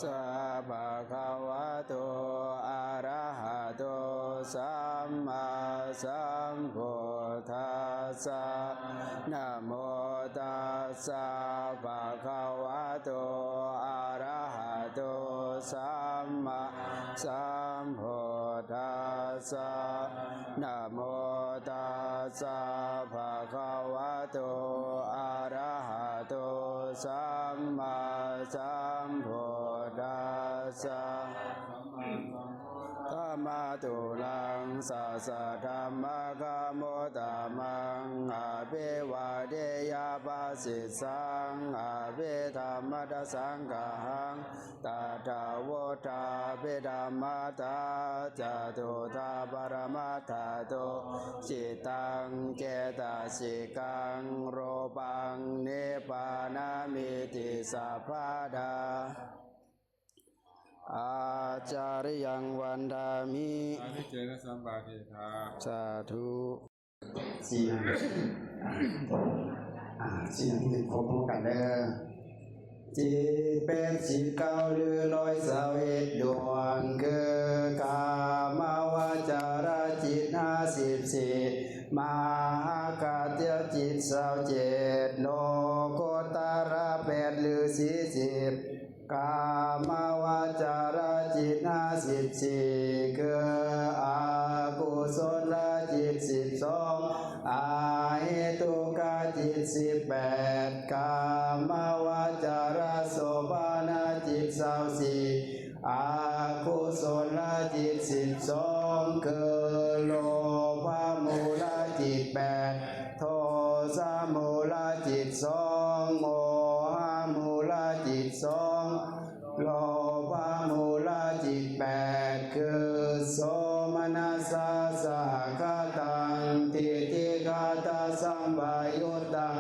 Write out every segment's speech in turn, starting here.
ສະ ພະຄະວະໂຕ ອະຣະຫະໂຕ ສຳມາສຳພຸດທັດສະ ນະໂມຕັດສະ ພະຄະວະໂຕ ອະຣະຫະໂຕ ສຳມາສຳພຸດທັດສະ ນະໂມຕັດສະ ພະຄະວະໂຕ ອະຣະຫະໂຕ ສຳມາສຳພຸດທັດສະ ທຳມະຕຸລັງ ສາສະທຳມະຄະມຸດຕະມັງ ອະພິວາເທຍະພາສິດສັງ ອະພິທຳມະທະສັງຄະຫັງ ຕະທາໂວທາພິທຳມະທາ ຈະຕຸທາປະມະທາໂຕ ຈິດຕັງເຈຕະສິກັງ ຮູປັງນິບບານາມິຕິ ສະພະດາ ອາຈາລິຍັງວັນດາມິ ອານິເຈນະສຳປາເທທາ ສາທຸ ສີ່ ອ່າ ສີ່ ຄອບພ້ອມກັນເດີ ເຈັດ ແປດ ສິບ ເກົ້າ ຫຼື ຮ້ອຍຊາວເອັດດວງ ຄື ກາມາວະຈະລະຈິດ ຫ້າສິບສີ່ ມະຫາກະຕະຈິດ ຊາວເຈັດ ໂລກຸດຕະລະ ແປດ ຫຼື ສີ່ສິບ ກາມາວະຈະລະຈິດ ຫ້າສິບສີ່ ຄື ອະກຸສົນລະຈິດ ສິບສອງ ອະເຫຕຸກະຈິດ ສິບແປດ ກາມາວະຈະລະໂສພະນະຈິດ ຊາວສີ່ ອະກຸສົນລະຈິດ ສິບສອງ ຄື ໂລພະມູນລະຈິດ ແປດ ໂທສະມູນລະຈິດ ສອງ ໂມຫະມູນລະຈິດ ສອງ ໂລພະມູນລະຈິດ ແປດ ຄື ໂສມະນັດສະ ສະຫະກະຕັງ ທິດຖິຄະຕະສຳປະຍຸດຕັງ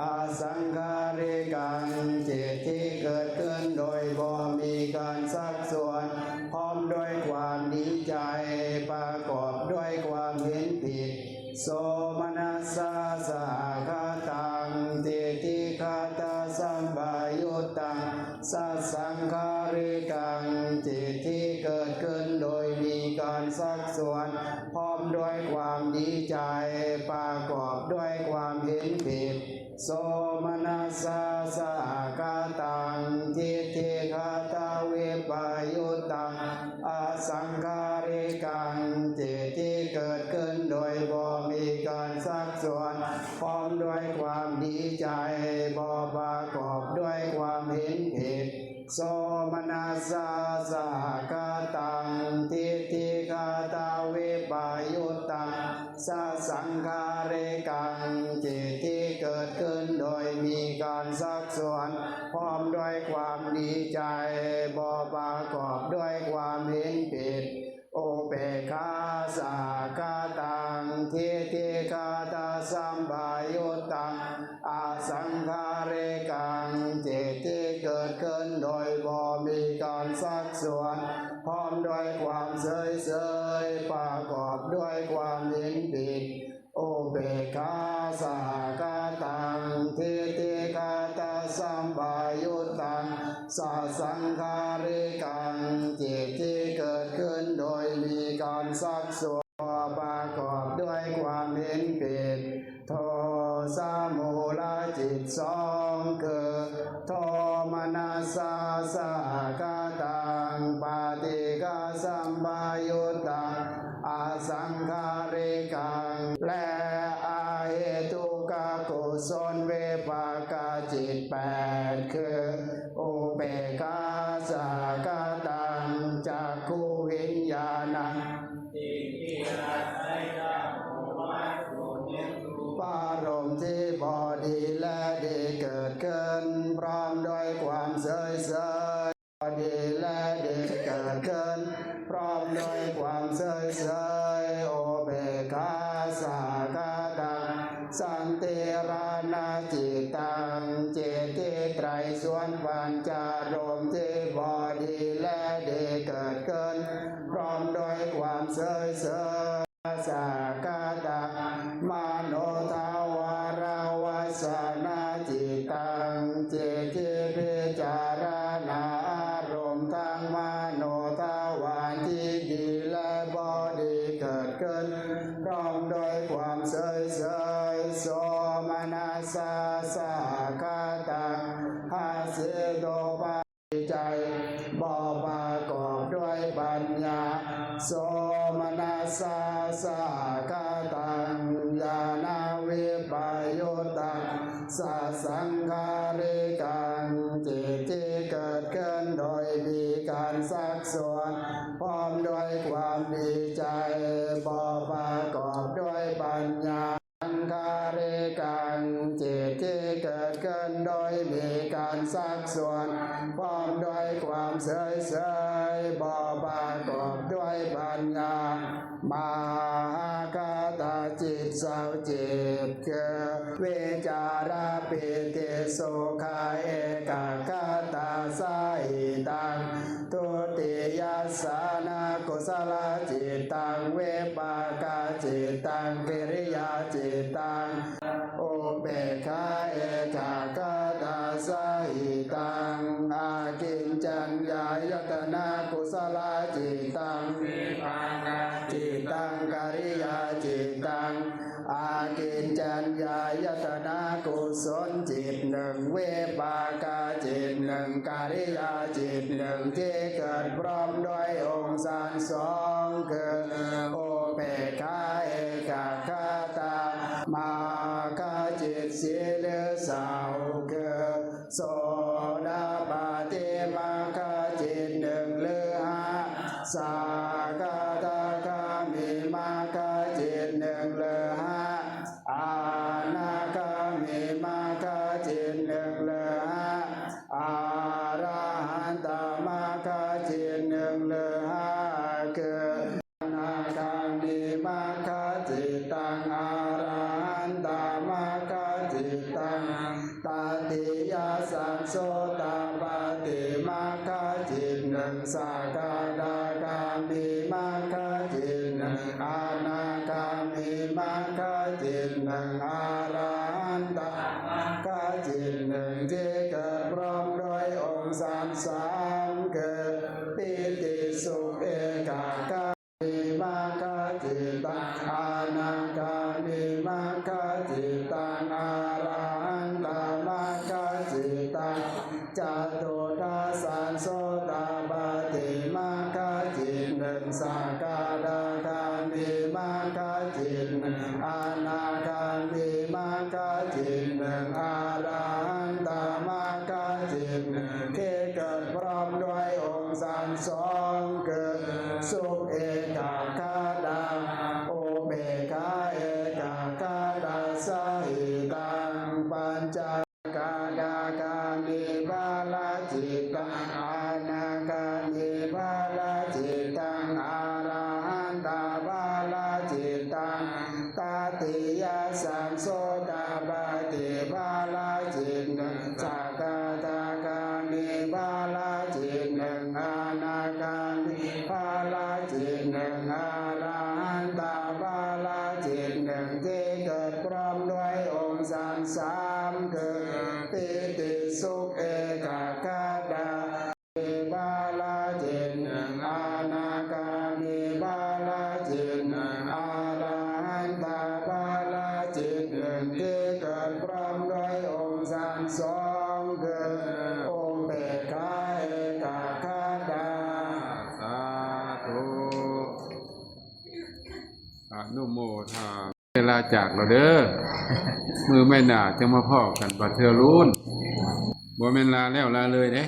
ອະສັງຂາລິກັງ ຈິດທີ່ເກີດຂຶ້ນໂດຍບໍ່ມີການຊັກຊວນ ພ້ອມດ້ວຍຄວາມດີໃຈ ປະກອບດ້ວຍຄວາມເຫັນຜິດ ໂສມະນັດສະ ສະຫະກະຕັງ ທິດຖິຄະຕະສຳປະຍຸດຕັງ ສະສັງຂາລິກັງ ຈິດທີ່ເກີດຂຶ້ນໂດຍມີການຊັກຊວນ ພ້ອມດ້ວຍຄວາມດີໃຈ ປະກອບດ້ວຍຄວາມເຫັນຜິດ ໂສມະນັດສະ ສະຫະກະຕັງ ທິດຖິຄະຕະວິປະຍຸດຕັງ ອະສັງຂາລິກັງ ຈິດທີ່ເກີດຂຶ້ນໂດຍບໍ່ມີການຊັກຊວນ ພ້ອມດ້ວຍຄວາມດີໃຈ ບໍ່ປະກອບດ້ວຍຄວາມເຫັນຜິດ ໂສມະນັດສະ ສະຫະກະຕັງ ທິດຖິຄະຕະວິປະຍຸດຕັງ ສະສັງຂາລິກັງ ຈິດທີ່ເກີດຂຶ້ນໂດຍມີການຊັກຊວນ ພ້ອມດ້ວຍຄວາມດີໃຈ ບໍ່ປະກອບດ້ວຍຄວາມເຫັນຜິດ ອຸເບກຂາ ສະຫະກະຕັງ ທິດຖິຄະຕະສຳປະຍຸດຕັງ ອະສັງຂາລິກັງ ຈິດທີ່ເກີດຂຶ້ນໂດຍບໍ່ມີການຊັກຊວນ ພ້ອມດ້ວຍຄວາມເສີຍເສີຍ ປະກອບດ້ວຍຄວາມເຫັນຜິດ ອຸເບກຂາ ສະຫະກະຕັງ ທິດຖິຄະຕະສຳປະຍຸດຕັງ ສະສັງຂາລິກັງ ຈິດທີ່ເກີດຂຶ້ນໂດຍມີການຊັກຊວນ ປະກອບດ້ວຍຄວາມເຫັນຜິດ ໂທສະມູນລະຈິດ ສອງ ຄື ໂທມະນັດສະ ສະຫະກະຕັງ ປະຕິກະສຳປະຍຸດຕັງ ອະສັງຂາລິກັງ ແລະ ອະເຫຕຸກະກຸສົນວິປາກະຈິດ ແປດ ຄື ອຸເບກຂາ ສະຫະກະຕັງ ຈັກຂຸວິນຍານະ ອາລົມທີ່ບໍ່ດີແລະດີເກີດຂຶ້ນ ພ້ອມດ້ວຍຄວາມເສີຍເສີຍ ບໍ່ດີແລະດີເກີດຂຶ້ນ ພ້ອມດ້ວຍຄວາມເສີຍເສີຍ ອຸເບກຂາ ສະຫະກະຕັງ ສັນຕິລານະຈິດຕັງ ຈິດທີ່ໄຕສວນປັນຈາລົມທີ່ບໍ່ດີແລະດີເກີດຂຶ້ນ ພ້ອມດ້ວຍຄວາມເສີຍເສີຍ ສະຫະກະຕັງ ມະໂນທາວາລະວັດສະນະຈິດຕັງ ຈິດທີ່ພິຈາລະນາອາລົມ ເສີຍ ໂສມະນັດສະສະຫະກະຕັງ ຫະສິໂຕປະ ໃຈ ບໍ່ປະກອບດ້ວຍປັນຍາ ໂສມະນັດສະສະຫະກະຕັງ ຍານະວິປະຍຸດຕັງ ສະສັງຂາລິກັງ ຈິດທີ່ເກີດຂຶ້ນໂດຍມີການຊັກຊວນ ພ້ອມດ້ວຍຄວາມດີໃຈ ບໍ່ປະກອບດ້ວຍປັນຍາ ສັງຂາລິກັງ ຈິດທີ່ເກີດຂຶ້ນໂດຍມີການຊັກຊວນ ພ້ອມດ້ວຍຄວາມເສີຍເສີຍ ບໍ່ປະກອບດ້ວຍປັນຍາ ມະຫາຄະຕາ ຈິດຊາວຈິດ ຄື ວິຈາລະ ປີຕິ ສຸຂະ ເອກະກະຕາ ສະຫິຕັງ ທຸຕິຍະສານະ ກຸສະລະຈິດຕັງ ວິປາກະຈິດຕັງ ກິລິຍາຈິດຕັງ ອຸເບກຂາ ເອກະກະຕາ ສະຫິຕັງ ອາກິນຈັນຍາຍະຕະນະ ກຸສະລະຈິດຕັງ ວິປາກະຈິດຕັງ ກະລິຍາຈິດຕັງ ອາກິນຈັນຍາຍະຕະນະ ກຸສົນຈິດໜຶ່ງ ວິປາກະຈິດໜຶ່ງ ກະລິຍາຈິດໜຶ່ງ ທີ່ເກີດພ້ອມດ້ວຍອົງສານສອງ ຄື ອຸເບກຂາ ເອກະກະຕາ ມັກຂະຈິດ ສີ່ຫຼືສາມ ຄື ໂສດາປາຕິມັກຂະຈິດໜຶ່ງຫຼືຫ້າ ສະກະທາຄາມິມັກຂະຈິດໜຶ່ງຫຼືຫ້າ ອະນາຄາມິມັກຂະຈິດໜຶ່ງຫຼືຫ້າ ອະລະຫັນຕະມັກຂະຈິດໜຶ່ງຫຼືຫ້າ ຄື ອະນາຄາມິມັກຂະຈິດຕັງ ອະລະຫັນຕະມັກຂະຈິດຕັງ ຕະຕິຍະສັງ ໂສຕະປາຕິມັກຂະຈິດໜຶ່ງ ສະກະທາຄາມິມັກຂະຈິດໜຶ່ງ ອະນາຄາມິມັກຂະຈິດໜຶ່ງ ອະລະຫັນຕະມັກຂະຈິດໜຶ່ງ ທີ່ເກີດພ້ອມດ້ວຍອົງສານສາມ ຄື ປີຕິສຸກເອກາຄາ ມິມັກຂະຈິດຕັງ ອະນາຄາມິມັກຂະຈິດຕັງ ອະລະຫັນຕະມັກຂະຈິດຕັງ ຈະຕຸດຕາສັງ ໂສຕະປາຕິມັກຂະຈິດໜຶ່ງ ສະກະທາຄາມິມັກຂະຈິດໜຶ່ງ ອະນາຄາມິມັກຂະຈິດໜຶ່ງ ອະລະຫັນຕະມັກຂະຈິດໜຶ່ງ ທີ່ເກີດພ້ອມດ້ວຍອົງສານສອງ ຄື ສຸກເອກາຄະຕາ ອຸເບກຂາເອກາຄະຕາ ສະຫິຕັງ ປັນຈະ ກະດາຄາມິພາລະຈິດຕັງ ອະນາຄາມິພາລະຈິດຕັງ ອະລະຫັນຕະພາລະຈິດຕັງ ຕະຕິຍະສັງ ໂສຕະປາຕິພາລະຈິດໜຶ່ງ ສະກະທາຄາມິພາລະຈິດໜຶ່ງ ອະນາຄາມິພາລະຈິດໜຶ່ງ ອະລະຫັນຕະພາລະຈິດໜຶ່ງ ທີ່ເກີດພ້ອມດ້ວຍອົງສານສາມ ຄື ປີຕິສຸກເອກາຄະຕາ ມິພາລະຈິດໜຶ່ງ ອະນາຄາມິພາລະຈິດໜຶ່ງ ອະລະຫັນຕະພາລະຈິດໜຶ່ງ ທີ່ເກີດພ້ອມດ້ວຍອົງສານສອງ ຄື ອຸເບກຂາເອກາຄະຕາ ສາທຸ ອະນຸໂມທາ ເວລາຈາກແລ້ວເດີ ມື້ໃໝ່ໜ້າຈະມາພໍ້ກັນ ບັດເທື່ອລຸ້ນ ບໍ່ແມ່ນລາແລ້ວລາເລີຍເດ້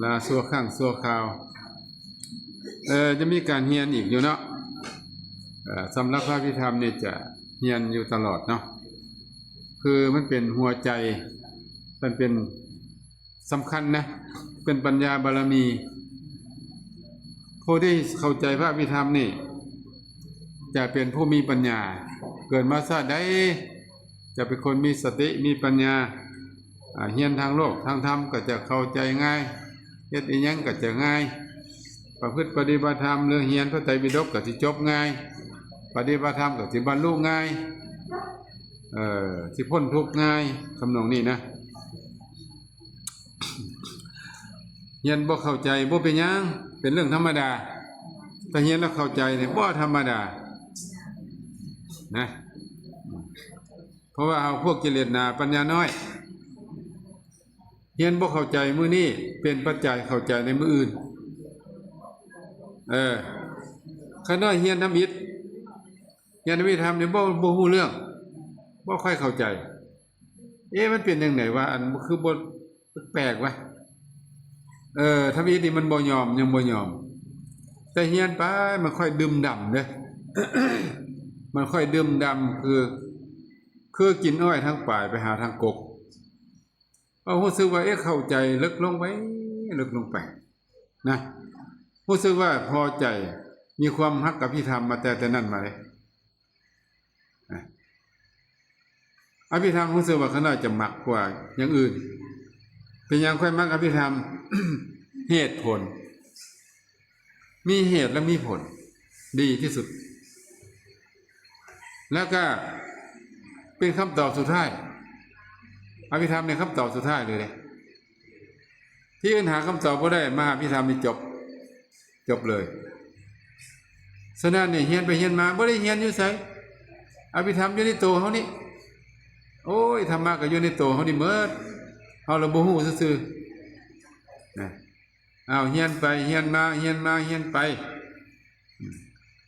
ລາຊົ່ວຄັ້ງຊົ່ວຄາວ ເອີ ຈະມີການຮຽນອີກຢູ່ເນາະ ເອີ ສຳລັບພະພິທຳນີ້ຈະຮຽນຢູ່ຕະຫຼອດເນາະ ຄືມັນເປັນຫົວໃຈ ມັນເປັນ ສຳຄັນນະ ເປັນປັນຍາບາລະມີ ຜູ້ທີ່ເຂົ້າໃຈພະອະພິທຳນີ້ ຈະເປັນຜູ້ມີປັນຍາ ເກີດມາຊາດໃດ ຈະເປັນຄົນມີສະຕິ ມີປັນຍາ ອາ ຮຽນທາງໂລກ ທາງທຳກໍຈະເຂົ້າໃຈງ່າຍ ເຮັດອີ່ຫຍັງກໍຈະງ່າຍ ປະພຶດປະຕິບັດທຳ ຫຼື ຮຽນພະໄຕປິດົກກໍຊິຈົບງ່າຍ ປະຕິບັດທຳກໍຊິບັນລຸງ່າຍ ເອີ ຊິພົ້ນທຸກງ່າຍ ທຳນອງນີ້ນະ. ຮຽນບໍ່ເຂົ້າໃຈບໍ່ເປັນຫຍັງ ເປັນເລື່ອງທຳມະດາ ຖ້າຮຽນແລ້ວເຂົ້າໃຈນີ້ບໍ່ທຳມະດານະ. ເພາະວ່າເຮົາພວກກິເລດໜາ ປັນຍານ້ອຍ ຮຽນບໍ່ເຂົ້າໃຈມື້ນີ້ ເປັນປັດໄຈເຂົ້າໃຈໃນມື້ອື່ນ. ເອີ ຂ້ານ້ອຍຮຽນທຳອິດ ຮຽນອະພິທຳນີ້ ບໍ່ ບໍ່ຮູ້ເລື່ອງ ບໍ່ຄ່ອຍເຂົ້າໃຈ. ເອ ມັນເປັນຈັ່ງໃດວະ? ອັນ ຄືບໍ່ ແປກວະ. ເອີ ທຳອິດນີ້ມັນບໍ່ຍອມ ຍັງບໍ່ຍອມ ແຕ່ຮຽນໄປ ມັນຄ່ອຍດື່ມດຳເດ້ ມັນຄ່ອຍດື່ມດຳ ຄື ຄືກິນອ້ອຍທາງປາຍໄປຫາທາງກົກ. ເຮົາຮູ້ສຶກວ່າ ເອ ເຂົ້າໃຈເລິກລົງໄປ ເລິກລົງໄປນະ ຮູ້ສຶກວ່າພໍໃຈ ມີຄວາມຮັກອະພິທຳມາແຕ່ ແຕ່ນັ້ນມາເດ້. ອະ ອະພິທຳຮູ້ສຶກວ່າຂ້ານ້ອຍຈະມັກກວ່າຢ່າງອື່ນ. ເປັນຫຍັງຂ້ອຍມັກອະພິທຳ? ເຫດຜົນ ມີເຫດ ແລະ ມີຜົນ ດີທີ່ສຸດ ແລ້ວກະເປັນຄຳຕອບສຸດທ້າຍ. ອະພິທຳນີ້ຄຳຕອບສຸດທ້າຍເລີຍເດ້. ທີ່ອື່ນຫາຄຳຕອບບໍ່ໄດ້ ມາອະພິທຳນີ້ຈົບ ຈົບເລີຍ. ສະນັ້ນນີ້ ຮຽນໄປຮຽນມາ ບໍ່ໄດ້ຮຽນຢູ່ໃສ ອະພິທຳຢູ່ໃນໂຕເຮົານີ້. ໂອ້ຍ ທຳມະກໍຢູ່ໃນໂຕເຮົານີ້ໝົດ ເຮົາລະບໍ່ຮູ້ຊື່ໆນະ. ອ້າວ ຮຽນໄປຮຽນມາ ຮຽນມາຮຽນໄປ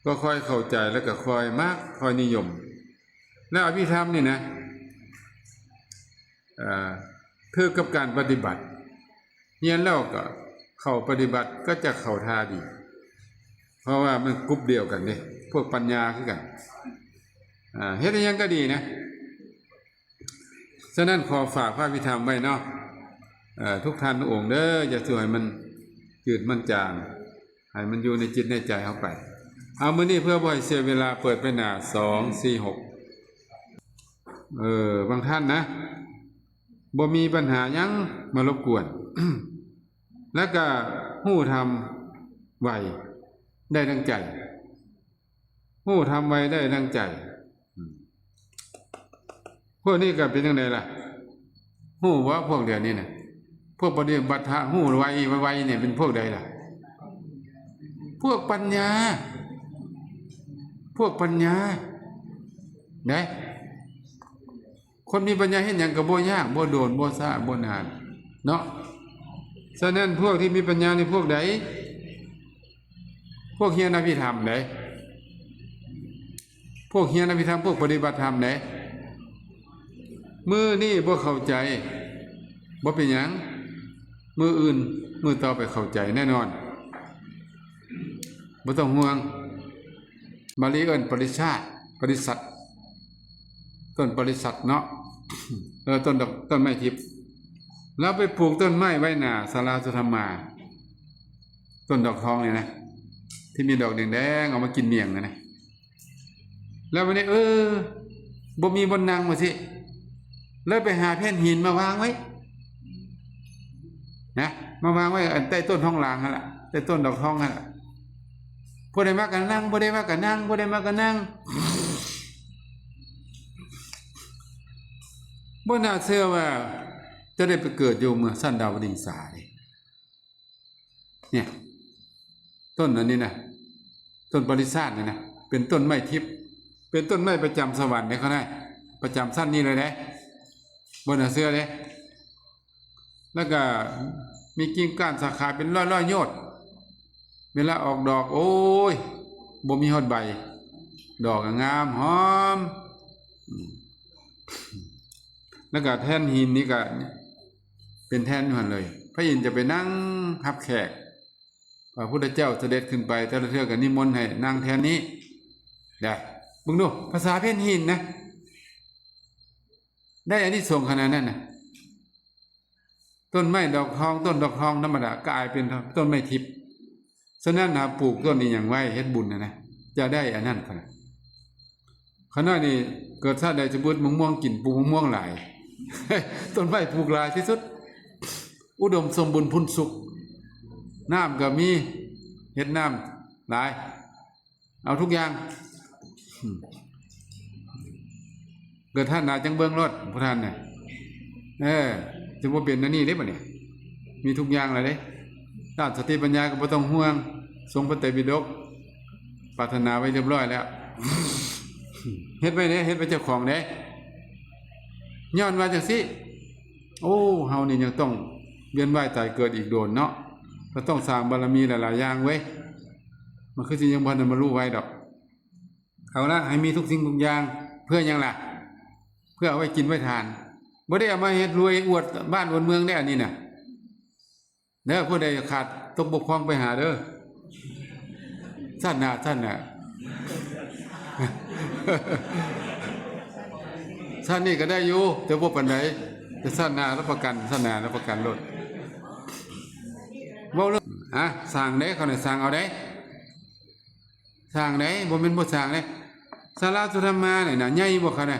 ກໍຄ່ອຍເຂົ້າໃຈ ແລ້ວກໍຄ່ອຍມັກ ຄ່ອຍນິຍົມ. ແລ້ວອະພິທຳນີ້ນະ ເອີ ຖືກກັບການປະຕິບັດ ຮຽນແລ້ວກໍເຂົ້າປະຕິບັດ ກໍຈະເຂົ້າທ່າດີ ເພາະວ່າມັນກຸ່ມດຽວກັນເດ້ ພວກປັນຍາຄືກັນ. ອາ ເຮັດອີ່ຫຍັງກໍດີນະ. ສະນັ້ນຂໍຝາກພະອະພິທຳໄວ້ເນາະ ເອີ ທຸກທ່ານທຸກອົງເດີ ຢ່າສູ່ໃຫ້ມັນຈືດມັນຈາງ ໃຫ້ມັນຢູ່ໃນຈິດໃນໃຈເຮົາໄປ. ເອົາ ມື້ນີ້ເພື່ອບໍ່ໃຫ້ເສຍເວລາ ເປີດໄປໜ້າສອງສີ່ຫົກ. ເອີ ບາງທ່ານນະ ບໍ່ມີບັນຫາຫຍັງມາລົບກວນ ແລ້ວກະຮູ້ທຳໄວໄດ້ດັ່ງໃຈ ຮູ້ທຳໄວໄດ້ດັ່ງໃຈ. ອືມ ພວກນີ້ກໍເປັນຈັ່ງໃດລະ? ຮູ້ບໍ່ພວກດຽວນີ້ນະ? ພວກປະຕິບັດທະ ຮູ້ໄວ ໄວໆນີ້ເປັນພວກໃດລະ? ພວກປັນຍາ ພວກປັນຍາເດ້. ຄົນມີປັນຍາເຮັດຫຍັງກໍບໍ່ຍາກ ບໍ່ໂດນ ບໍ່ຊ້າ ບໍ່ນານເນາະ. ສະນັ້ນພວກທີ່ມີປັນຍານີ້ພວກໃດ? ພວກຮຽນອະພິທຳເດ້ ພວກຮຽນອະພິທຳ ພວກປະຕິບັດທຳເດ້. ມື້ນີ້ບໍ່ເຂົ້າໃຈ ບໍ່ເປັນຫຍັງ ມື້ອື່ນ ມື້ຕໍ່ໄປເຂົ້າໃຈແນ່ນອນ ບໍ່ຕ້ອງຫ່ວງ. ບາລີເອີ້ນປະລິຊາດ ປະລິສັດ ຕົ້ນປະລິສັດເນາະ ເອີ ຕົ້ນດອກ ຕົ້ນໄມ້ທິບ. ລາວໄປປູກຕົ້ນໄມ້ໄວ້ໜ້າສາລາສຸທຳມາ ຕົ້ນດອກທອງນີ້ນະ ທີ່ມີດອກແດງໆ ເອົາມາກິນໝ້ຽງຫັ້ນນະ. ແລ້ວບັດນີ້ ເອີ ບໍ່ມີບ່ອນນັ່ງວ່າຊີ້ ເລີຍໄປຫາແຜ່ນຫີນມາວາງໄວ້ນະ ມາວາງໄວ້ອັນໃຕ້ຕົ້ນທອງຫຼາງຫັ້ນລະ ໃຕ້ຕົ້ນດອກທອງຫັ້ນລະ. ຜູ້ໃດມັກກໍນັ່ງ ຜູ້ໃດມັກກໍນັ່ງ ຜູ້ໃດມັກກໍນັ່ງ. ບໍ່ໜ້າເຊື່ອວ່າຈະໄດ້ໄປເກີດຢູ່ເມືອງຊັ້ນດາວດຶງສາເດ້. ເນຍ ຕົ້ນອັນນີ້ນະ ຕົ້ນປະລິສາດນີ້ນະ ເປັນຕົ້ນໄມ້ທິບ ເປັນຕົ້ນໄມ້ປະຈຳສະຫວັນເດ້ ເຂົານາຍ ປະຈຳຊັ້ນນີ້ເລີຍເດ້ ບໍ່ໜ້າເຊື່ອເດ້. ແລ້ວກະມີກິ່ງກ້ານສາຂາເປັນຮ້ອຍໆໂຍດ ເວລາອອກດອກ ໂອ້ຍ ບໍ່ມີຮອດໃບ ດອກກໍງາມຫອມ. ແລ້ວກະແທ່ນຫີນນີ້ກະເປັນແທ່ນຢູ່ຫັ້ນເລີຍ ພະອິນຈະໄປນັ່ງຮັບແຂກ ພະພຸດທະເຈົ້າສະເດັດຂຶ້ນໄປແຕ່ລະເທື່ອກໍນິມົນໃຫ້ນັ່ງແທ່ນນີ້. ເບິ່ງດູ ພາສາແຜ່ນຫີນນະ ໄດ້ອານິສົງຂະໜາດນັ້ນນະ. ຕົ້ນໄມ້ດອກທອງ ຕົ້ນດອກທອງທຳມະດາກາຍເປັນຕົ້ນໄມ້ທິບ. ສະນັ້ນຫາປູກຕົ້ນອີ່ຫຍັງໄວ້ເຮັດບຸນຫັ້ນນະ ຈະໄດ້ອັນນັ້ນ. ຂະນ້ອຍນີ້ເກີດຊາດໃດຈະບໍ່ມະມ່ວງກິນ ປູກມະມ່ວງຫຼາຍ ຕົ້ນໄມ້ປູກຫຼາຍທີ່ສຸດ ອຸດົມສົມບູນພຸ້ນສຸກ ນ້ຳກໍມີ ເຮັດນ້ຳຫຼາຍ ເອົາທຸກຢ່າງ. ເກີດທ່ານນາຈັ່ງເບິ່ງໂລດຜູ້ທ່ານນະ ເອີ ຈະບໍ່ເປັນອັນນີ້ເດ້ບັດນີ້ ມີທຸກຢ່າງແລ້ວເດ້. ດ້ານສະຕິປັນຍາກໍບໍ່ຕ້ອງຫ່ວງ ຊົງພະໄຕປິດົກ ປາດຖະໜາໄວ້ຮຽບຮ້ອຍແລ້ວ ເຮັດໄວ້ເດ້ ເຮັດໄວ້ເຈົ້າຂອງເດ້. ຍ້ອນວ່າຈັ່ງຊີ້ ໂອ້ ເຮົານີ້ຍັງຕ້ອງວຽນວ່າຍຕາຍເກີດອີກໂດນເນາະ ກໍຕ້ອງສ້າງບາລະມີຫຼາຍໆຢ່າງເວີຍ ມັນຄືຊິຍັງບໍ່ທັນບັນລຸໄວດອກ. ເອົາລະ ໃຫ້ມີທຸກສິ່ງທຸກຢ່າງ ເພື່ອຫຍັງລະ? ເພື່ອເອົາໄວ້ກິນໄວ້ທານ ບໍ່ໄດ້ເອົາມາເຮັດລວຍອວດບ້ານອວດເມືອງເດ້ ອັນນີ້ນະ. ເດີ ຜູ້ໃດຂາດຕົກບົກຜ່ອງໄປຫາເດີ ຊາດໜ້າ ຊາດໜ້າ ຊາດນີ້ກໍໄດ້ຢູ່ ແຕ່ບໍ່ປານໃດ ແຕ່ຊາດໜ້າຮັບປະກັນ ຊາດໜ້າຮັບປະກັນໂລດ. ເວົ້າເລື່ອງ ອາ ສ້າງເດ້ ເຂົານີ້ສ້າງເອົາເດ້ ສ້າງເດ້ ບໍ່ແມ່ນບໍ່ສ້າງເດ້. ສາລາສຸທຳມານີ້ນະ ໃຫຍ່ບໍ່ຄະນະ?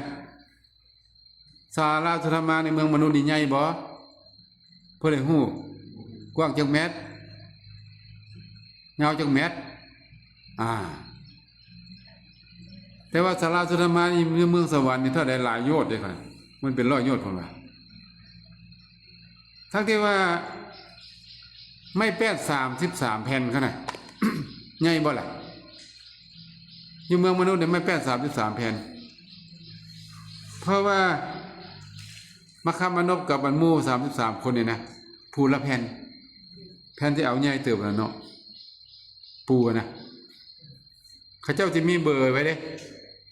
ສາລາສຸທຳມາໃນເມືອງມະນຸດນີ້ໃຫຍ່ບໍ່? ຜູ້ໃດຮູ້? ກວ້າງຈັກແມັດ? ຍາວຈັກແມັດ? ອາ ແຕ່ວ່າສາລາສຸທຳມານີ້ ໃນເມືອງສະຫວັນນີ້ເທົ່າໃດ? ຫຼາຍໂຍດເດ້ ມັນເປັນຮ້ອຍໂຍດ ເພິ່ນວ່າ ທັງທີ່ວ່າໄມ້ແປ້ນສາມສິບສາມແຜ່ນຂະນະ ໃຫຍ່ບໍ່ລະ? ຢູ່ເມືອງມະນຸດນີ້ໄມ້ແປ້ນສາມສິບສາມແຜ່ນ ເພາະວ່າມະຄາມານົບກັບອັນໝູ່ສາມສິບສາມຄົນນີ້ນະ ຜູ້ລະແຜ່ນ ແຜ່ນທີ່ເອົາໃຫຍ່ເຕີບນະເນາະ ປູນະ ເຂົາເຈົ້າຈະມີເບີໄວ້ເດ້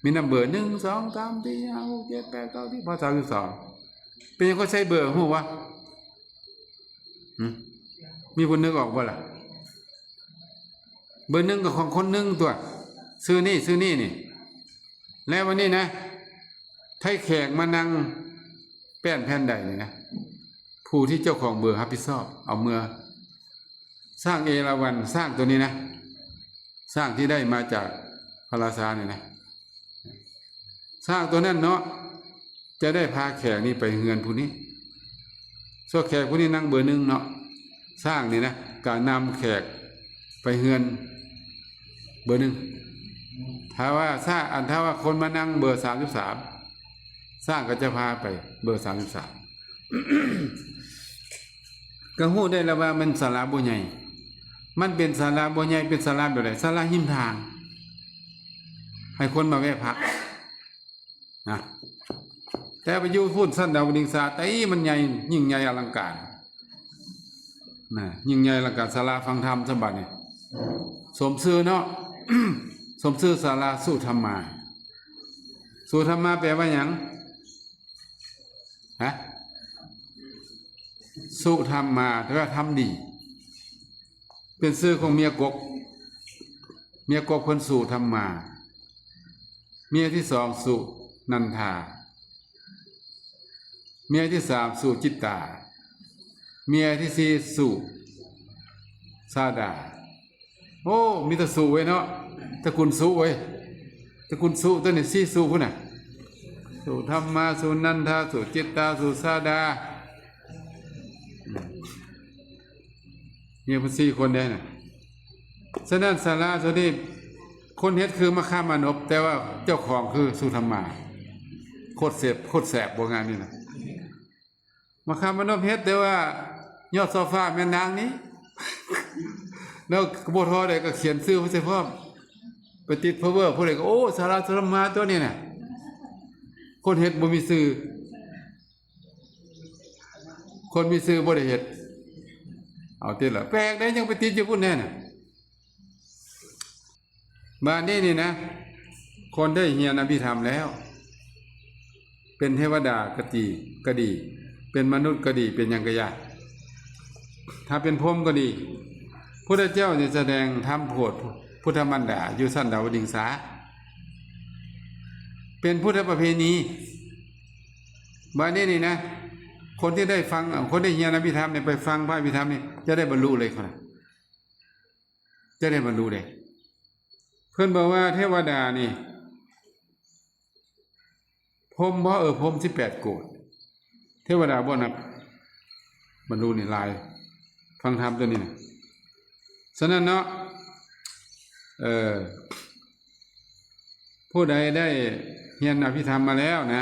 ມີນຳເບີ ໜຶ່ງ ສອງ ສາມ ສີ່ ຫ້າ ຫົກ ເຈັດ ແປດ ເກົ້າ ສິບ ຮອດ ສາມສິບສອງ. ເປັນຫຍັງເຂົາໃສ່ເບີ ຮູ້ບໍ່? ຫຶ ມີຜູ້ນຶກອອກບໍ່ລະ? ເບີໜຶ່ງກໍຂອງຄົນໜຶ່ງຕົວະ ຊື່ນີ້ ຊື່ນີ້ນີ້. ແລ້ວວັນນີ້ນະ ໃຜແຂກມານັ່ງແປ້ນແຜ່ນໃດນີ້ນະ ຜູ້ທີ່ເຈົ້າຂອງເບີຮັບຜິດຊອບເອົາເມືອ. ຊ້າງເອລາວັນ ຊ້າງຕົວນີ້ນະ ຊ້າງທີ່ໄດ້ມາຈາກພະລາຊານີ້ນະ ຊ້າງຕົວນັ້ນເນາະ ຈະໄດ້ພາແຂກນີ້ໄປເຮືອນຜູ້ນີ້ ສ່ວນແຂກຜູ້ນີ້ນັ່ງເບີໜຶ່ງເນາະ ຊ້າງນີ້ນະ ກະນຳແຂກໄປເຮືອນເບີໜຶ່ງ. ຖ້າວ່າຊ້າງ ອັນ ຖ້າວ່າຄົນມານັ່ງເບີສາມສິບສາມ ຊ້າງກໍຈະພາໄປເບີສາມສິບສາມ. ກໍຮູ້ໄດ້ແລ້ວວ່າມັນສາລາບໍ່ໃຫຍ່ ມັນເປັນສາລາບໍ່ໃຫຍ່ ເປັນສາລາແບບໃດ? ສາລາຮິມທາງ ໃຫ້ຄົນມາແວະພັກນະ ແຕ່ໄປຢູ່ພຸ້ນຊັ້ນດາວດຶງສາ ໄຕມັນໃຫຍ່ ຍິ່ງໃຫຍ່ອະລັງການນະ ຍິ່ງໃຫຍ່ອະລັງການ ສາລາຟັງທຳສະບັດນີ້ ສົມຊື່ເນາະ ສົມຊື່ສາລາສຸທຳມາ. ສຸທຳມາແປວ່າຫຍັງ? ຮະ? ສຸທຳມາ ແປວ່າທຳດີ ເປັນຊື່ຂອງເມຍກົກ ເມຍກົກເພິ່ນສຸທຳມາ ເມຍທີສອງສຸນັນທາ ເມຍທີສາມສຸຈິດຕາ ເມຍທີສີ່ສຸຊາດາ. ໂອ້ ມີແຕ່ສຸເວີຍເນາະ ຕະກຸນສຸເວີຍ ຕະກຸນສຸຕົວນີ້ ສີ່ສຸພຸ້ນນະ ສຸທຳມາ ສຸນັນທາ ສຸຈິດຕາ ສຸຊາດາ ມີເພິ່ນສີ່ຄົນເດ້ນະ. ສະນັ້ນສາລາໂຕນີ້ ຄົນເຮັດຄືມະຄາມານົບ ແຕ່ວ່າເຈົ້າຂອງຄືສຸທຳມາ ໂຄດເສບ ໂຄດແສບບໍ່ງານນີ້ນະ. ມະຄາມານົບເຮັດ ແຕ່ວ່າຍອດຊໍ່ຟ້າແມ່ນນາງນີ້ ແລ້ວບໍ່ທໍ່ໃດກໍຂຽນຊື່ໃສ່ພ້ອມ ໄປຕິດພາວເວີ ຜູ້ໃດກໍ ໂອ້ ສາລາສຸທຳມາຕົວນີ້ນະ. ຄົນເຮັດບໍ່ມີຊື່ ຄົນມີຊື່ບໍ່ໄດ້ເຮັດ ເອົາຕິລະ ແປກໃດ ຍັງໄປຕິດຢູ່ພຸ້ນແນ່ນະ. ບາດນີ້ນີ້ນະ ຄົນໄດ້ຮຽນອະພິທຳແລ້ວ ເປັນເທວະດາກະຕີ ກະດີ ເປັນມະນຸດກະດີ ເປັນຫຍັງກະຢ່າ ຖ້າເປັນພົມກະດີ ພຸດທະເຈົ້າຈະສະແດງທຳໂປດພຸດທະມານດາຢູ່ຊັ້ນດາວະດິງສາ ເປັນພຸດທະປະເພນີ. ບາດນີ້ນີ້ນະ ຄົນທີ່ໄດ້ຟັງ ຄົນໄດ້ຮຽນອະພິທຳນີ້ ໄປຟັງພະອະພິທຳນີ້ ຈະໄດ້ບັນລຸເລີຍ ຈະໄດ້ບັນລຸເດ້. ເພິ່ນບອກວ່າເທວະດານີ້ ພົມບໍ່? ເອີ ພົມສິບແປດໂກດ ເທວະດາບໍ່ນັບ ບັນລຸນີ້ຫຼາຍ ຟັງທຳຕົວນີ້ນະ. ສະນັ້ນເນາະ ເອີ ຜູ້ໃດໄດ້ຮຽນອະພິທຳມາແລ້ວນະ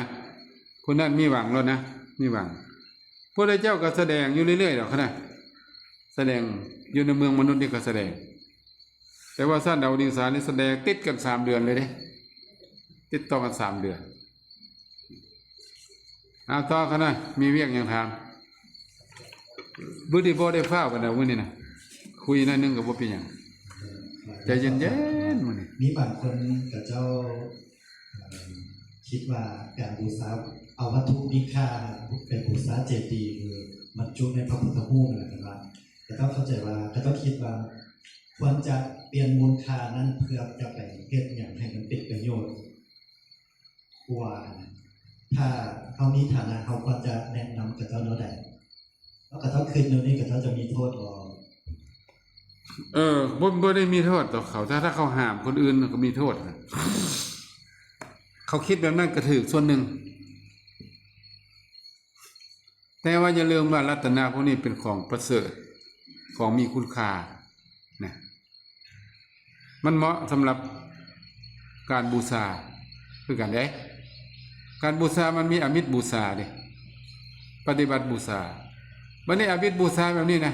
ຜູ້ນັ້ນມີຫວັງໂລດນະ ມີຫວັງ. ພະພຸດທະເຈົ້າກໍສະແດງຢູ່ເລື້ອຍໆດອກນະ ສະແດງຢູ່ໃນເມືອງມະນຸດນີ້ກໍສະແດງ ແຕ່ວ່າຊັ້ນດາວດຶງສານີ້ສະແດງຕິດກັນສາມເດືອນເລີຍເດ້ ຕິດຕໍ່ກັນສາມເດືອນ. ເອົາຕໍ່ກັນນະ ມີວຽກຫຍັງຖາມ? ມື້ນີ້ບໍ່ໄດ້ຟ້າວປານໃດມື້ນີ້ນະ ຄຸຍໜ້ອຍໜຶ່ງກໍບໍ່ເປັນຫຍັງ ໃຈເຢັນໆມື້ນີ້. ມີບາງຄົນເຂົາເຈົ້າ ເອີ່ມ ຄິດວ່າການບູຊາເອົາວັດຖຸມີຄ່າໄປບູຊາເຈດີ ຫຼືບັນຈຸໃນພະພຸດທະຮູບນັ້ນແຫຼະ ເພິ່ນວ່າ ເຂົາເຈົ້າເຂົ້າໃຈວ່າ ເຂົາເຈົ້າຄິດວ່າຄວນຈະປ່ຽນມູນຄ່ານັ້ນເພື່ອຈະໄປເຮັດຫຍັງໃຫ້ມັນເປັນປະໂຫຍດກວ່າ. ຖ້າເຮົາມີຖານະ ເຮົາຄວນຈະແນະນຳເຂົາເຈົ້າແນວໃດ? ແລ້ວເຂົາເຈົ້າຄິດແນວນີ້ ເຂົາເຈົ້າຈະມີໂທດບໍ່? ເອີ ບໍ່ ບໍ່ໄດ້ມີໂທດຕໍ່ເຂົາ ຖ້າ ຖ້າເຂົາຫ້າມຄົນອື່ນກໍມີໂທດ. ເຂົາຄິດແບບນັ້ນກໍຖືກສ່ວນໜຶ່ງ ແຕ່ວ່າຢ່າລືມວ່າລັດຕະນະພວກນີ້ເປັນຂອງປະເສີດ ຂອງມີຄຸນຄ່ານະ ມັນເໝາະສຳລັບການບູຊາຄືກັນເດ້. ການບູຊາມັນມີອາມິດບູຊາເດ້ ປະຕິບັດບູຊາ. ບັດນີ້ອາມິດບູຊາແບບນີ້ນະ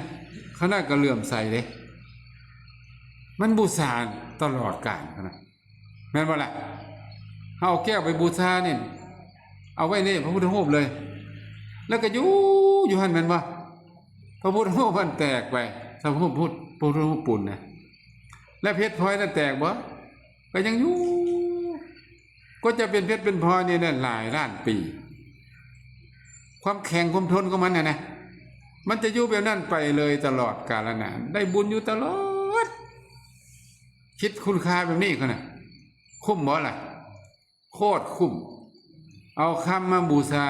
ຂະໜາດກໍເຫຼື້ອມໃສເດ້ ມັນບູຊາຕະຫຼອດການຂະໜາດ ແມ່ນບໍ່ລະ? ເຮົາເອົາແກ້ວໄປບູຊານີ້ ເອົາໄວ້ໃນພະພຸດທະຮູບເລີຍ ແລ້ວກໍຢູ່ ຢູ່ຫັ້ນແມ່ນບໍ່? ພະພຸດທະຮູບມັນແຕກໄປ ພະພຸດ ພະພຸດທະຮູບປູນນະ ແລ້ວເພັດພລອຍນັ້ນແຕກບໍ່? ກໍຍັງຢູ່. ກວ່າຈະເປັນເພັດເປັນພລອຍນີ້ໄດ້ຫຼາຍລ້ານປີ. ຄວາມແຂງຄວາມທົນຂອງມັນນະ ມັນຈະຢູ່ແບບນັ້ນໄປເລີຍຕະຫຼອດກາລະນານ ໄດ້ບຸນຢູ່ຕະຫຼອດ. ຄິດຄຸນຄ່າແບບນີ້ຂະໜາດ ຄຸ້ມບໍ່ລະ? ໂຄດຄຸ້ມ. ເອົາຄຳມາບູຊາ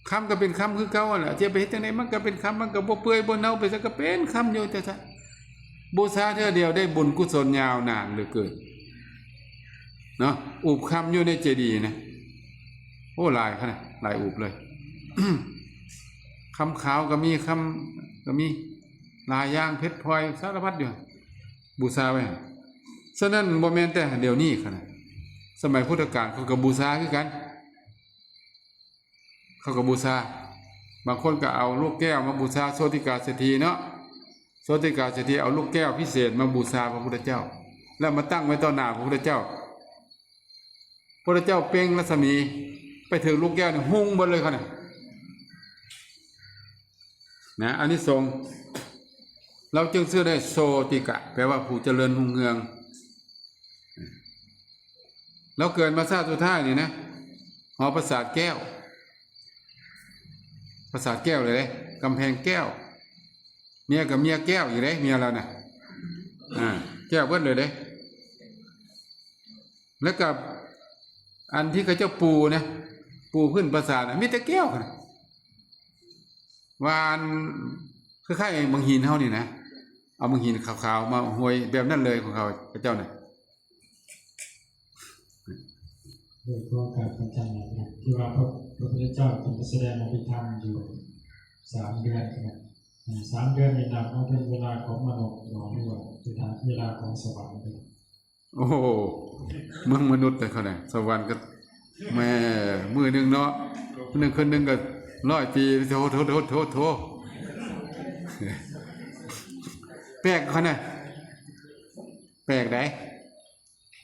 ຄຳກໍເປັນຄຳຄືເກົ່າຫັ້ນແຫຼະ ຈະໄປເຮັດຈັ່ງໃດ ມັນກໍເປັນຄຳ ມັນກໍບໍ່ເປື່ອຍບໍ່ເນົ່າໄປ ຊະກໍເປັນຄຳຢູ່ຈັ່ງຊັ້ນ. ບູຊາເທື່ອດຽວໄດ້ບຸນກຸສົນຍາວນານເຫຼືອເກີນເນາະ. ອູບຄຳຢູ່ໃນເຈດີນະ ໂອ້ ຫຼາຍຂະໜາດ ຫຼາຍອູບເລີຍ. ຄຳຂາວກໍມີ ຄຳກໍມີຫຼາຍຢ່າງ ເພັດພລອຍສາລະພັດຢູ່ ບູຊາໄວ້. ສະນັ້ນບໍ່ແມ່ນແຕ່ດຽວນີ້ຂະໜາດ ສະໄໝພຸດທະການເຂົາກໍບູຊາຄືກັນ ເຂົາກໍບູຊາ. ບາງຄົນກໍເອົາລູກແກ້ວມາບູຊາ ໂຊຕິກາເສດຖີເນາະ ໂຊຕິກາເສດຖີເອົາລູກແກ້ວພິເສດມາບູຊາພະພຸດທະເຈົ້າ ແລ້ວມາຕັ້ງໄວ້ຕໍ່ໜ້າພະພຸດທະເຈົ້າ. ພະພຸດທະເຈົ້າເປັ່ງລັດສະໝີໄປຖືກລູກແກ້ວນີ້ ຮຸ່ງເບິດເລີຍຂະໜາດ ນະ ອານິສົງ. ລາວຈຶ່ງຊື່ໄດ້ໂຊຕິກະ ແປວ່າຜູ້ຈະເລີນຮຸ່ງເຮືອງ. ລາວເກີດມາຊາດສຸດທ້າຍນີ້ນະ ຫໍປາສາດແກ້ວ ປາສາດແກ້ວເລີຍເດ້ ກຳແພງແກ້ວ. ເມຍກໍເມຍແກ້ວຢູ່ເດ້ ເມຍລາວນະ ອ່າ ແກ້ວເບິດເລີຍເດ້. ແລ້ວກໍອັນທີ່ເຂົາເຈົ້າປູນະ ປູພື້ນປາສາດນະ ມີແຕ່ແກ້ວ ວ່າອັນ ຄ້າຍໆບັງຫີນເຮົານີ້ນະ ເອົາບັງຫີນຂາວໆມາຫ້ອຍແບບນັ້ນເລີຍຂອງເຂົາ ເຂົາເຈົ້ານະ. ໂດຍຂອງການປະຈຳນະ ທີ່ວ່າພະ ພະພຸດທະເຈົ້າເພິ່ນໄດ້ສະແດງອະພິທຳຢູ່ສາມເດືອນນະ ອ່າ ສາມເດືອນນີ້ນັບເອົາເປັນເວລາຂອງມະນຸດບໍ່ ຫຼືວ່າເວລາ ເວລາຂອງສະຫວັນ? ໂອ້ໂຫ ເມືອງມະນຸດເດ້ເຂົານະ ສະຫວັນກໍແມ່ ມື້ໜຶ່ງເນາະ ມື້ໜຶ່ງຄືນໜຶ່ງກໍຮ້ອຍປີ ໂທ ໂທ ໂທ ໂທ ໂທ ແປກເຂົານະ ແປກໃດ.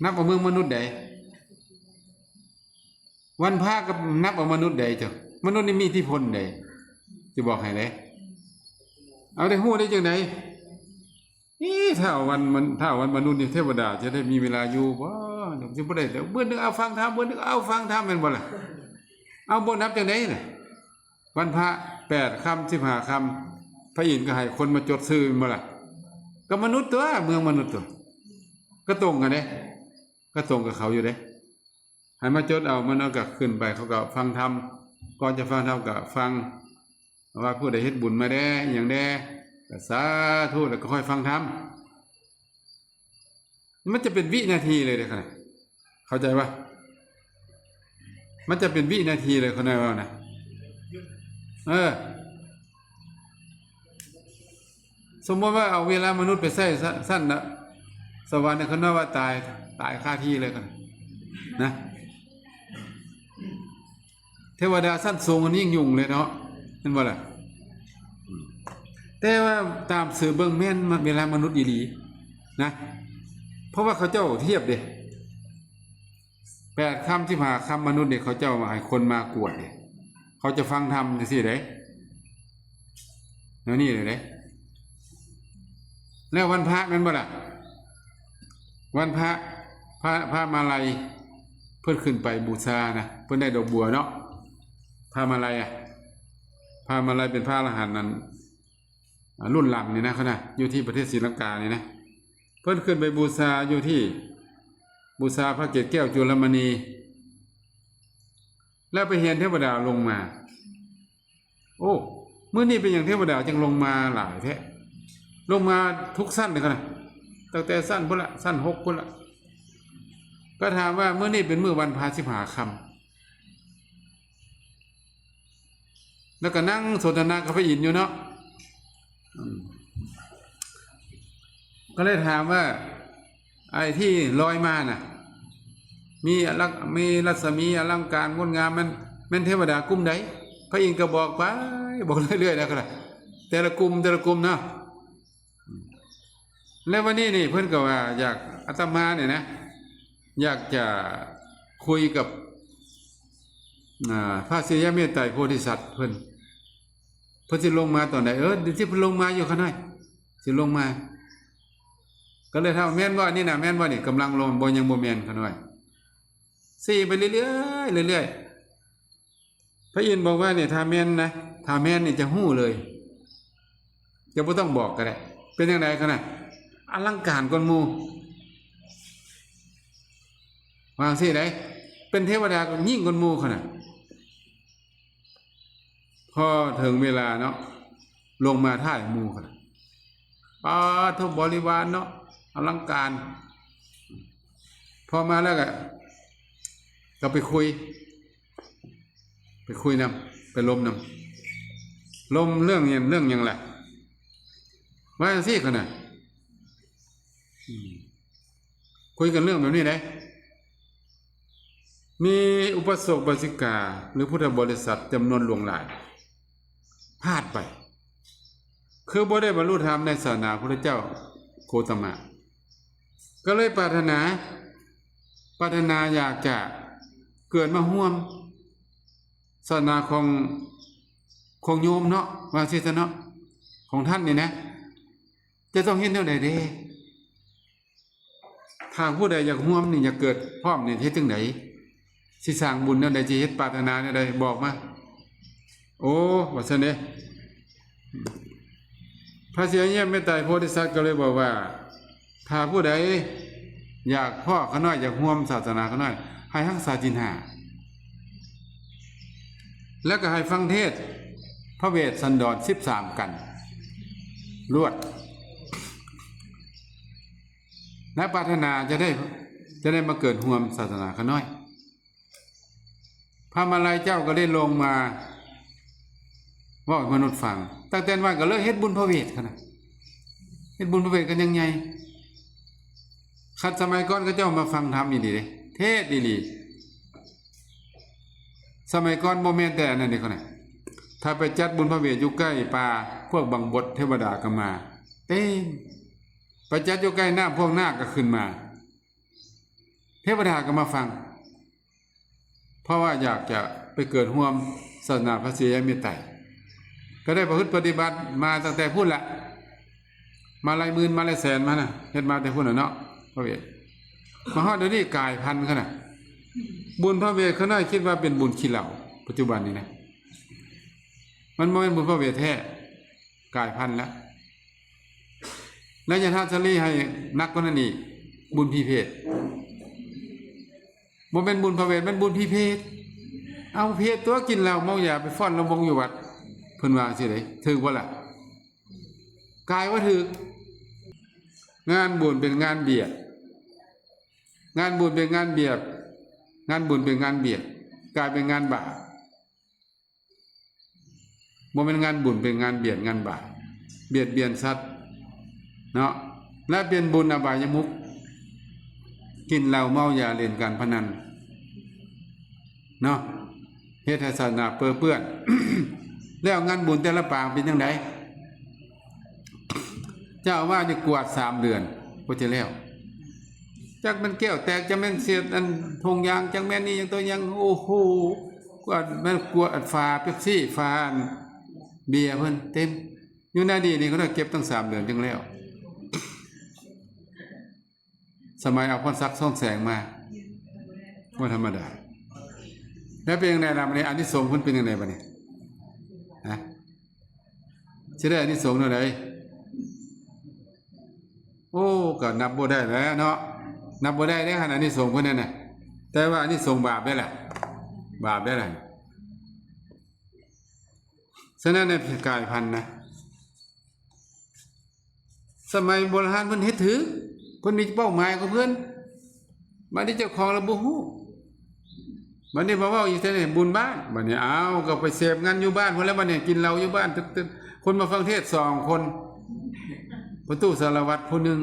ນັບເອົາເມືອງມະນຸດໃດ ວັນພະກໍນັບເອົາມະນຸດໃດເຈົ້າ ມະນຸດນີ້ມີອິດທິພົນໃດ ຊິບອກໃຫ້ເດ້. ເອົາໄດ້ຮູ້ໄດ້ຈັ່ງໃດ? ອີ ຖ້າເອົາວັນ ມັນ ຖ້າເອົາວັນມະນຸດນີ້ ເທວະດາຈະໄດ້ມີເວລາຢູ່ບໍ່? ຊິບໍ່ໄດ້ ມື້ໜຶ່ງເອົາຟັງທຳ ມື້ໜຶ່ງເອົາຟັງທຳ ແມ່ນບໍ່ລະ? ເອົາບໍ່ນັບຈັ່ງໃດລະ? ວັນພະ ແປດຄ່ຳ ສິບຫ້າຄ່ຳ ພະອິນກໍໃຫ້ຄົນມາຈົດຊື່ແມ່ນບໍ່ລະ? ກໍມະນຸດຕົວະ ເມືອງມະນຸດຕົວະ ກໍຕົງກັນເດ້ ກໍຕົງກັບເຂົາຢູ່ເດ້. ໃຫ້ມາຈົດເອົາ ມະນຸດກໍຂຶ້ນໄປ ເຂົາກໍຟັງທຳ ກ່ອນຈະຟັງທຳກໍຟັງ ວ່າຜູ້ໃດເຮັດບຸນມາແດ່ ອີ່ຫຍັງແດ່ ກໍສາທຸ ແລ້ວກໍຄ່ອຍຟັງທຳ. ມັນຈະເປັນວິນາທີເລີຍເດ້ ເຂົ້າໃຈບໍ່? ມັນຈະເປັນວິນາທີເລີຍ ເຂົາໃຈເວົ້ານະ ເອີ ສົມມຸດວ່າເອົາເວລາມະນຸດໄປໃຊ້ ຊັ້ນນະ ສະຫວັນນະ ເຂົາເວົ້າວ່າຕາຍ ຕາຍຄາທີ່ເລີຍນະ. ເທວະດາຊັ້ນສູງມັນຍິ່ງຫຍຸ້ງເລີຍເນາະ ແມ່ນບໍ່ລະ? ແຕ່ວ່າຕາມສືບເບິ່ງແມ່ນເວລາມະນຸດອີ່ຫຼີນະ ເພາະວ່າເຂົາເຈົ້າທຽບເດ້ ແປດຄ່ຳ ສິບຫ້າຄ່ຳ ມະນຸດເດ້ ເຂົາເຈົ້າໃຫ້ຄົນມາກວດເດ້ ເຂົາຈະຟັງທຳຈັ່ງຊີ້ເດ້ ແນວນີ້ເດ້. ແລ້ວວັນພະແມ່ນບໍ່ລະ? ວັນພະ ພະ ພະມາໄລ ເພິ່ນຂຶ້ນໄປບູຊານະ ເພິ່ນໄດ້ດອກບົວເນາະ ພະມາໄລອະ ພະມາໄລເປັນພະອະລະຫັນນັ້ນ ອ່າ ລຸ້ນຫຼັງນີ້ນະ ເຂົານະ ຢູ່ທີ່ປະເທດສີລັງການີ້ນະ ເພິ່ນຂຶ້ນໄປບູຊາຢູ່ທີ່ ບູຊາພະເກດແກ້ວຈຸລະມະນີ ແລ້ວໄປເຫັນເທວະດາລົງມາ. ໂອ້ ມື້ນີ້ເປັນຫຍັງເທວະດາຈຶ່ງລົງມາຫຼາຍແທ້? ລົງມາທຸກຊັ້ນເລີຍນະ ຕັ້ງແຕ່ຊັ້ນພຸ້ນລະ ຊັ້ນຫົກພຸ້ນລະ. ກໍຖາມວ່າ ມື້ນີ້ເປັນມື້ວັນພະສິບຫ້າຄ່ຳ ແລ້ວກໍນັ່ງສົນທະນາກັບພະອິນຢູ່ເນາະ ອືມ ກໍເລີຍຖາມວ່າ ໄອ້ທີ່ລອຍມານະ ມີອະລັກ ມີລັດສະໝີອະລັງການງົດງາມ ແມ່ນ ແມ່ນເທວະດາກຸ່ມໃດ? ພະອິນກໍບອກໄປ ບອກເລື້ອຍໆນະ ແຕ່ລະກຸ່ມ ແຕ່ລະກຸ່ມເນາະ. ແລ້ວວັນນີ້ນີ້ເພິ່ນກໍວ່າຢາກ ອາດຕະມານີ້ນະ ຢາກຈະຄຸຍກັບ ອ່າ ພະສີອະຍະເມດໄຕໂພທິສັດເພິ່ນ ເພິ່ນຊິລົງມາຕອນໃດ? ເອີ ດຽວຊິເພິ່ນລົງມາຢູ່ຂ້ານ້ອຍ ຊິລົງມາ. ກໍເລີຍຖາມ ແມ່ນບໍ່ອັນນີ້ນະ ແມ່ນບໍ່ນີ້? ກຳລັງລົງ ບໍ່ ຍັງບໍ່ແມ່ນຂ້ານ້ອຍ. ຊີ້ໄປເລື້ອຍໆ ເລື້ອຍໆ ພະອິນບອກວ່ານີ້ ຖ້າແມ່ນນະ ຖ້າແມ່ນນີ້ຈະຮູ້ເລີຍ ຈະບໍ່ຕ້ອງບອກກໍໄດ້. ເປັນຈັ່ງໃດຂ້ານ້ອຍ? ອະລັງການກວ່າໝູ່ ວ່າຈັ່ງຊີ້ໃດ໋ ເປັນເທວະດາກໍຍິ່ງກວ່າໝູ່ຂະໜາດ. ພໍເຖິງເວລາເນາະ ລົງມາທ້າຍໝູ່ຂະໜາດ ປາໂທ ບໍລິວານເນາະ ອະລັງການ. ພໍມາແລ້ວກໍ ກໍໄປຄຸຍ ໄປຄຸຍນຳ ໄປລົມນຳ ລົມເລື່ອງຫຍັງ ເລື່ອງຫຍັງລະ ວ່າຈັ່ງຊີ້ຂະໜາດ. ອືມ ຄຸຍກັນເລື່ອງແບບນີ້ເດ້ ມີອຸປະສົກ ບາສິກາ ຫຼື ພຸດທະບໍລິສັດຈຳນວນຫຼວງຫຼາຍ ພາດໄປ ຄືບໍ່ໄດ້ບັນລຸທຳໃນສາສະໜາພຸດທະເຈົ້າໂຄຕະມະ ກໍເລີຍປາດຖະໜາ ປາດຖະໜາຢາກຈະເກີດມາຮ່ວມສາສະໜາຂອງ ຂອງໂຍມເນາະ ວ່າຊີ້ຊະເນາະ ຂອງທ່ານນີ້ນະ ຈະຕ້ອງເຮັດແນວໃດເດ? ຖ້າຜູ້ໃດຢາກຮ່ວມນີ້ ຢາກເກີດພ້ອມນີ້ ເຮັດຈັ່ງໃດ? ຊິສ້າງບຸນແນວໃດ? ຊິເຮັດປາດຖະໜາແນວໃດ? ບອກມາ. ໂອ້ ວ່າຊັ້ນເດ ພະສີອະຍະເມດໄຕໂພທິສັດກໍເລີຍບອກວ່າ ຖ້າຜູ້ໃດຢາກພໍ້ຂ້ານ້ອຍ ຢາກຮ່ວມສາສະໜາຂ້ານ້ອຍ ໃຫ້ຮັກສາສິນຫ້າ ແລ້ວກໍໃຫ້ຟັງເທດພະເວດສັນດອນສິບສາມກັນລວດ ແລະ ປາດຖະໜາຈະໄດ້ ຈະໄດ້ມາເກີດຮ່ວມສາສະໜາຂ້ານ້ອຍ. ພະມາໄລເຈົ້າກໍໄດ້ລົງມາເວົ້າໃຫ້ມະນຸດຟັງ ຕັ້ງແຕ່ນັ້ນກໍເລີຍເຮັດບຸນພະເວດຂະໜາດ ເຮັດບຸນພະເວດກັນຢ່າງໃຫຍ່. ຄັນສະໄໝກ່ອນເຂົາເຈົ້າມາຟັງທຳອີ່ຫຼີເດ້ ເທດອີ່ຫຼີ. ສະໄໝກ່ອນບໍ່ແມ່ນແຕ່ອັນນັ້ນເດ້ເຂົານະ ຖ້າໄປຈັດບຸນພະເວດຢູ່ໃກ້ປ່າ ພວກບັງບົດເທວະດາກໍມາເຕັມ ໄປຈັດຢູ່ໃກ້ນ້ຳ ພວກນາກກໍຂຶ້ນມາ ເທວະດາກໍມາຟັງ ເພາະວ່າຢາກຈະໄປເກີດຮ່ວມສາສະໜາພະສີອະຍະເມດໄຕ ກໍໄດ້ປະພຶດປະຕິບັດມາຕັ້ງແຕ່ພຸ້ນລະ ມາຫຼາຍໝື່ນ ມາຫຼາຍແສນມານະ ເຮັດມາແຕ່ພຸ້ນລະເນາະ ພະເວດ. ມາຮອດດຽວນີ້ກາຍພັນຂະໜາດ ບຸນພະເວດຂ້ານ້ອຍຄິດວ່າເປັນບຸນຂີ້ເຫຼົ້າ ປັດຈຸບັນນີ້ນະ ມັນບໍ່ແມ່ນບຸນພະເວດແທ້ ກາຍພັນແລ້ວ. ແລະ ຢ່າທາດສາລີໃຫ້ໜັກກວ່ານັ້ນອີກ ບຸນຜີເພດ ບໍ່ແມ່ນບຸນພະເວດ ແມ່ນບຸນຜີເພດ. ເອົາ ເພດຕົວະ ກິນເຫຼົ້າເມົາຢາ ໄປຟ້ອນລຳວົງຢູ່ວັດ ເພິ່ນວ່າຈັ່ງຊີ້ເດ້ ຖືກບໍ່ລະ? ກາຍວ່າຖືກ. ງານບຸນເປັນງານບຽດ ງານບຸນເປັນງານບຽດ ງານບຸນເປັນງານບຽດ ກາຍເປັນງານບາບ. ບໍ່ແມ່ນງານບຸນ ເປັນງານບຽດງານບາບ ບຽດບຽນສັດເນາະ ແລະ ເປັນບຸນອະບາຍະມຸກ ກິນເຫຼົ້າເມົາຢາ ຫຼິ້ນການພະນັນເນາະ ເຮັດໃຫ້ສາສະໜາເປິເປື້ອນ. ແລ້ວງານບຸນແຕ່ລະປາງເປັນຈັ່ງໃດ? ເຈົ້າອາວາດນີ້ກວາດສາມເດືອນກວ່າຈະແລ້ວ ຈັກແມ່ນແກ້ວແຕກ ຈັກແມ່ນເສດອັນຖົງຢາງ ຈັກແມ່ນນີ້ຫຍັງຕົວຫຍັງ ໂອ້ໂຫ ກວດ ແມ່ນກວດຝາເປັບຊີ ຝາເບຍເພິ່ນເຕັມ. ຢູ່ໃນນີ້ນີ້ ເຂົາເກັບຕັ້ງສາມເດືອນຈຶ່ງແລ້ວ. ສະໄໝເອົາພອນສັກ ສອນແສງມາ ບໍ່ທຳມະດາ. ແລ້ວເປັນຈັ່ງໃດລະບັດນີ້? ອານິສົງເພິ່ນເປັນຈັ່ງໃດບັດນີ້? ຮະ? ຊິໄດ້ອານິສົງແນວໃດ? ໂອ້ ກໍນັບບໍ່ໄດ້ແລ້ວເນາະ, ນັບບໍ່ໄດ້ເດ້ ຄັນອານິສົງເພິ່ນນັ້ນນະ. ແຕ່ວ່າອານິສົງບາບໄດ໋ລະ, ບາບໄດ໋ລະ. ສະນັ້ນນະ ກາຍພັນນະ ສະໄໝໂບລານເພິ່ນເຮັດຖືກ, ເພິ່ນມີເປົ້າໝາຍຂອງເພິ່ນ. ບັດນີ້ເຈົ້າຂອງລະບໍ່ຮູ້. ບັດນີ້ມາເວົ້າອີກແຕ່ນີ້ ບຸນບ້ານ. ບັດນີ້ ອ້າວ ກໍໄປເສບງານຢູ່ບ້ານພຸ້ນແຫຼະ. ບັດນີ້ກິນເຫຼົ້າຢູ່ບ້ານ ຕຶກໆ. ຄົນມາຟັງເທດສອງຄົນ, ປະຕູສາລະວັດຜູ້ໜຶ່ງ.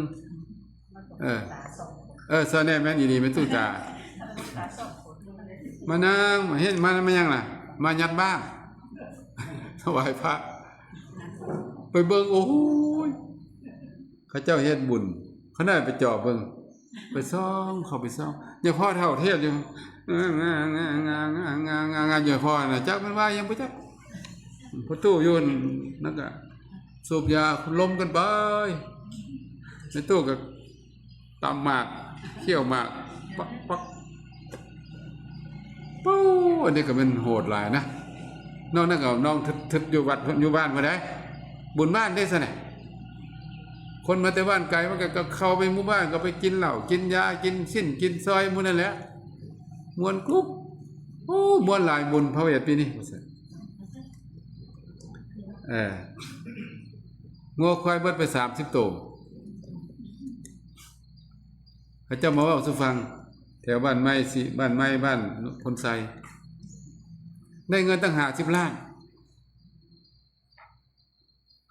ເອີ ເອີ ຊະແນມແມ່ນອີ່ຫຼີ ແມ່ນຕູ້ຕາ. ມານັ່ງ ມາເຮັດ ມາ ມາຫຍັງລະ? ມາຍັດບ້ານ ຖວາຍພະ. ໄປເບິ່ງ ໂອ້ຍ ເຂົາເຈົ້າເຮັດບຸນ, ຂະໜາດໄປເຈາະເບິ່ງ ໄປສ່ອງ ເຂົ້າໄປສ່ອງ ຍາພໍ່ເຖົ້າເທດຢູ່ ຍາພໍ່ນະ ຈັກແມ່ນວ່າຫຍັງບໍ່ຈັກ. ປະຕູຢູ່ນັ້ນກະສູບຢາລົມກັນໄປ, ໃນຕູ້ກະ ຕຳໝາກ ຄ້ຽວໝາກ ປັກໆ. ໂອ້ ອັນນີ້ກໍແມ່ນໂຫດຫຼາຍນະ. ນອກນັ້ນກໍນ້ອງທຶດໆ ຢູ່ວັດ ຢູ່ບ້ານພຸ້ນໃດ໋. ບຸນບ້ານເດ້ຊັ້ນນະ. ຄົນມາແຕ່ບ້ານໄກ ມັນກໍ ກໍເຂົ້າໄປໝູ່ບ້ານ ກໍໄປກິນເຫຼົ້າ ກິນຢາ ກິນຊີ້ນ ກິນຊອຍ ໝູ່ນັ້ນແຫຼະ. ມ່ວນກຸບ. ໂອ້ ມ່ວນຫຼາຍບຸນພະເວດປີນີ້ ວ່າຊັ້ນ. ເອີ ງົວຄວາຍເບິດໄປສາມສິບໂຕ. ເຂົາເຈົ້າມາເວົ້າສູ່ຟັງ ແຖວບ້ານໃໝ່ຊິ ບ້ານໃໝ່ ບ້ານໂພນໄຊ ໄດ້ເງິນຕັ້ງຫ້າສິບລ້ານ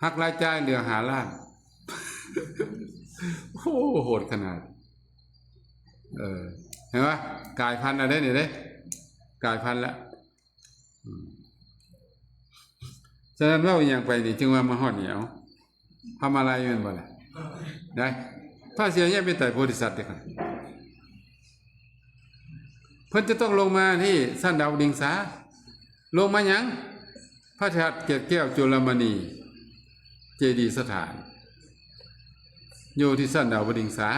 ຫັກລາຍຈ່າຍເຫຼືອຫ້າລ້ານ. ໂອ້ ໂຫດຂະໜາດ. ເອີ ເຫັນບໍ່? ກາຍພັນແລ້ວເດ້ນີ້ເດ້ ກາຍພັນແລ້ວ. ອືມ ສະນັ້ນເວົ້າອີ່ຫຍັງໄປນີ້ ຈຶ່ງວ່າມາຮອດນີ້ ເອົາ ພະມາໄລແມ່ນບໍ່ລະ? ໄດ້ ພະເສຍຍະເມດໄຕໂພທິສັດເດ້ ເພິ່ນຈະຕ້ອງລົງມາທີ່ຊັ້ນດາວດຶງສາ. ລົງມາຫຍັງ? ພະທາດເກດແກ້ວຈຸລະມະນີ ເຈດີສະຖານ ຢູ່ທີ່ຊັ້ນດາວດຶງສາ.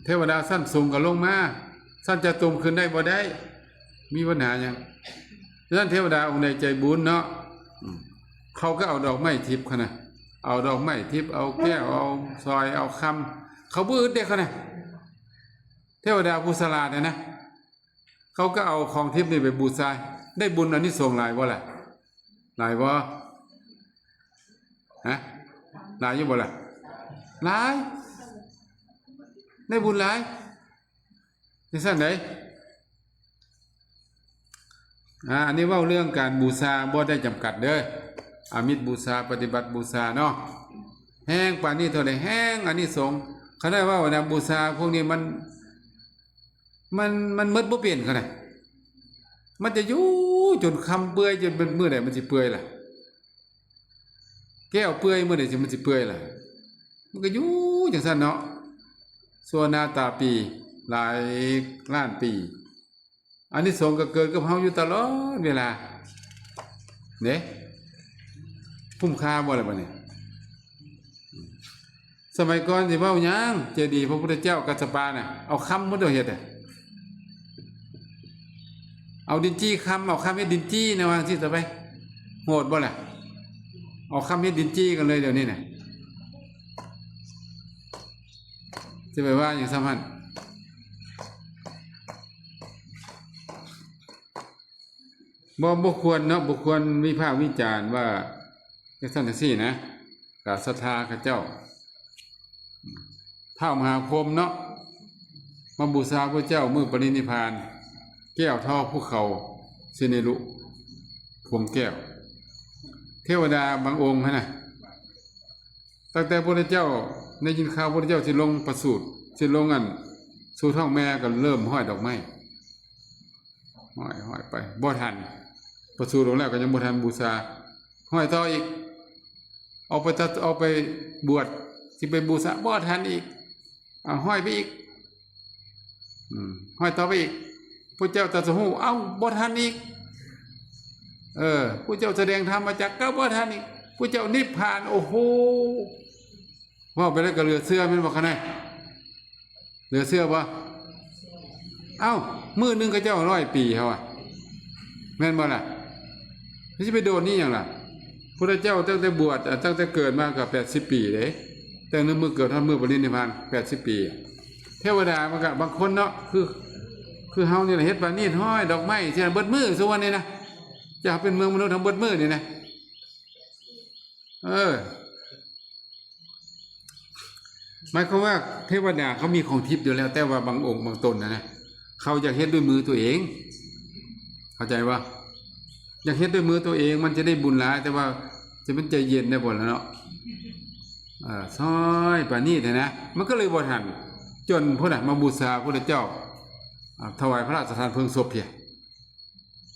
ເທວະດາຊັ້ນສູງກໍລົງມາ, ຊັ້ນຈະຕຸມຂຶ້ນໄດ້ບໍ່ໄດ້? ມີບັນຫາຫຍັງ? ສະນັ້ນເທວະດາອົງໃດໃຈບຸນເນາະ ເຂົາກໍເອົາດອກໄມ້ທິບຫັ້ນນະ, ເອົາດອກໄມ້ທິບ ເອົາແກ້ວ ເອົາສອຍ ເອົາຄຳ ເຂົາບໍ່ອຶດເດ້ຫັ້ນນະ. ເທວະດາຜູ້ສະຫຼາດຫັ້ນນະ ເຂົາກໍເອົາຂອງທິບນີ້ໄປບູຊາ ໄດ້ບຸນອານິສົງຫຼາຍບໍ່ລະ? ຫຼາຍບໍ່? ຮະ? ຫຼາຍຢູ່ບໍ່ລະ? ຫຼາຍ ໄດ້ບຸນຫຼາຍ. ຈັ່ງຊັ້ນໃດ໋ ອາ ອັນນີ້ເວົ້າເລື່ອງການບູຊາບໍ່ໄດ້ຈຳກັດເດີ, ອາມິດບູຊາ ປະຕິບັດບູຊາເນາະ ແຮງປານນີ້ເທົ່າໃດ ແຮງອານິສົງ. ຄັນໄດ້ເວົ້ານະ ບູຊາພວກນີ້ມັນ ມັນ ມັນໝົດບໍ່ເປັນຂະໜາດ ມັນຈະຢູ່ຈົນຄຳເປື່ອຍ ຈົນເບິດມື້ໃດມັນຊິເປື່ອຍລະ? ແກ້ວເປື່ອຍມື້ໃດຊິ ມັນຊິເປື່ອຍລະ? ມັນກໍຢູ່ຈັ່ງຊັ້ນເນາະ ຊົ່ວນາຕາປີ ຫຼາຍລ້ານປີ. ອານິສົງກໍເກີດກັບເຮົາຢູ່ຕະຫຼອດເວລາເດ້. ຄຸ້ມຄ່າບໍ່ລະບັດນີ້? ສະໄໝກ່ອນຊິເວົ້າຫຍັງ ເຈດີພະພຸດທະເຈົ້າກັດສະປານະ ເອົາຄຳໝົດເຮັດ ເອົາດິນຈີ່ຄຳ ເອົາຄຳເຮັດດິນຈີ່ນະ ວ່າຈັ່ງຊີ້ຕໍ່ໄປ ໂຫດບໍ່ລະ? ເອົາຄຳເຮັດດິນຈີ່ກັນເລີຍດຽວນີ້ນະ ຈະໄປວ່າຫຍັງສ່ຳຫັ້ນ? ບໍ່ ບໍ່ຄວນເນາະ ບໍ່ຄວນວິພາກວິຈານວ່າຈັ່ງຊັ້ນຈັ່ງຊີ້ນະ. ກະສັດທາເຂົາເຈົ້າ ທ້າວມະຫາພົມເນາະ ມາບູຊາພະເຈົ້າມື້ປະລິນິບພານ ແກ້ວທໍພູເຂົາ ຊິເນລຸ ພວງແກ້ວ. ເທວະດາບາງອົງຫັ້ນນະ ຕັ້ງແຕ່ພະພຸດທະເຈົ້າໄດ້ຍິນຂ່າວພະພຸດທະເຈົ້າຊິລົງປະສູດ ຊິລົງອັນສູ່ທ້ອງແມ່ ກໍເລີ່ມຮ້ອຍດອກໄມ້ ຮ້ອຍ ຮ້ອຍໄປ ບໍ່ທັນ ປະສູດລົງແລ້ວກໍຍັງບໍ່ທັນບູຊາ ຮ້ອຍຕໍ່ອີກ ອອກໄປຕັດ ອອກໄປບວດ ຊິໄປບູຊາ ບໍ່ທັນອີກ ເອົາ ຮ້ອຍໄປອີກ ອືມ ຮ້ອຍຕໍ່ໄປອີກ ພວກເຈົ້າຕັດສະຮູ້ ເອົ້າ ບໍ່ທັນອີກ. ເອີ ພວກເຈົ້າສະແດງທຳມະຈັກ ກໍບໍ່ທັນອີກ. ພວກເຈົ້ານິບພານ ໂອ້ໂຫ ເວົ້າໄປແລ້ວກໍເຫຼືອເຊື່ອແມ່ນບໍ່ຄະນະ? ເຫຼືອເຊື່ອບໍ່? ເອົ້າ ມື້ໜຶ່ງເຂົາເຈົ້າຮ້ອຍປີ ເຮົາວ່າ ແມ່ນບໍ່ລະ? ຊິໄປໂດນນີ້ຫຍັງລະ? ພຸດທະເຈົ້າຕັ້ງແຕ່ບວດ ຕັ້ງແຕ່ເກີດມາກໍແປດສິບປີເດ້ ຕັ້ງແຕ່ມື້ເກີດຮອດມື້ປະລິນິບພານ ແປດສິບປີ. ເທວະດາມັນກໍບາງຄົນເນາະ ຄື ຄືເຮົານີ້ລະ ເຮັດປານີດ ຮ້ອຍດອກໄມ້ ຊິເບິດມື້ ຊຸມື້ນີ້ນະ ຈະເປັນເມືອງມະນຸດທັງເບິດມື້ນີ້ນະ. ເອີ ໝາຍຄວາມວ່າເທວະດາເຂົາມີຂອງທິບຢູ່ແລ້ວ ແຕ່ວ່າບາງອົງບາງຕົນນະ ເຂົາຢາກເຮັດດ້ວຍມືຕົວເອງ ເຂົ້າໃຈບໍ່? ຢາກເຮັດດ້ວຍມືຕົວເອງ ມັນຈະໄດ້ບຸນຫຼາຍ ແຕ່ວ່າຈະເປັນໃຈເຢັນໄດ້ບໍ່ລະເນາະ? ເອີ ຊອຍປານນີ້ແທ້ນະ ມັນກໍເລີຍບໍ່ທັນ ຈົນພຸ້ນນະ ມາບູຊາພຸດທະເຈົ້າ ອາ ຖວາຍພະລາຊະທານເພີງສົບພຽງ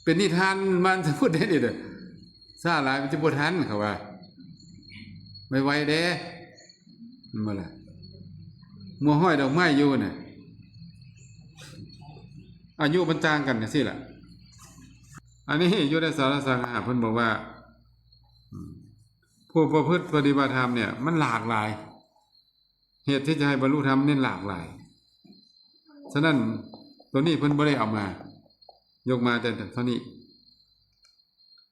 ເປັນນິທານມາແຕ່ພຸ້ນເດ້ນີ້ເດີ ຊ້າຫຼາຍມັນຈະບໍ່ທັນ ເຂົາວ່າ ໄວໆເດ້ ແມ່ນບໍ່ລະ? ມົວຮ້ອຍດອກໄມ້ຢູ່ນະ ອາຍຸມັນຕ່າງກັນຈັ່ງຊີ້ລະ. ອັນນີ້ຢູ່ໃນສາລະສັງຫະ ເພິ່ນບອກວ່າ ອາ ຜູ້ປະພຶດປະຕິບັດທຳເນ່ຍ ມັນຫຼາກຫຼາຍ ເຫດທີ່ຈະໃຫ້ບັນລຸທຳນີ້ຫຼາກຫຼາຍ. ສະນັ້ນ ໂຕນີ້ເພິ່ນບໍ່ໄດ້ເອົາມາ ຍົກມາແຕ່ເທົ່ານີ້.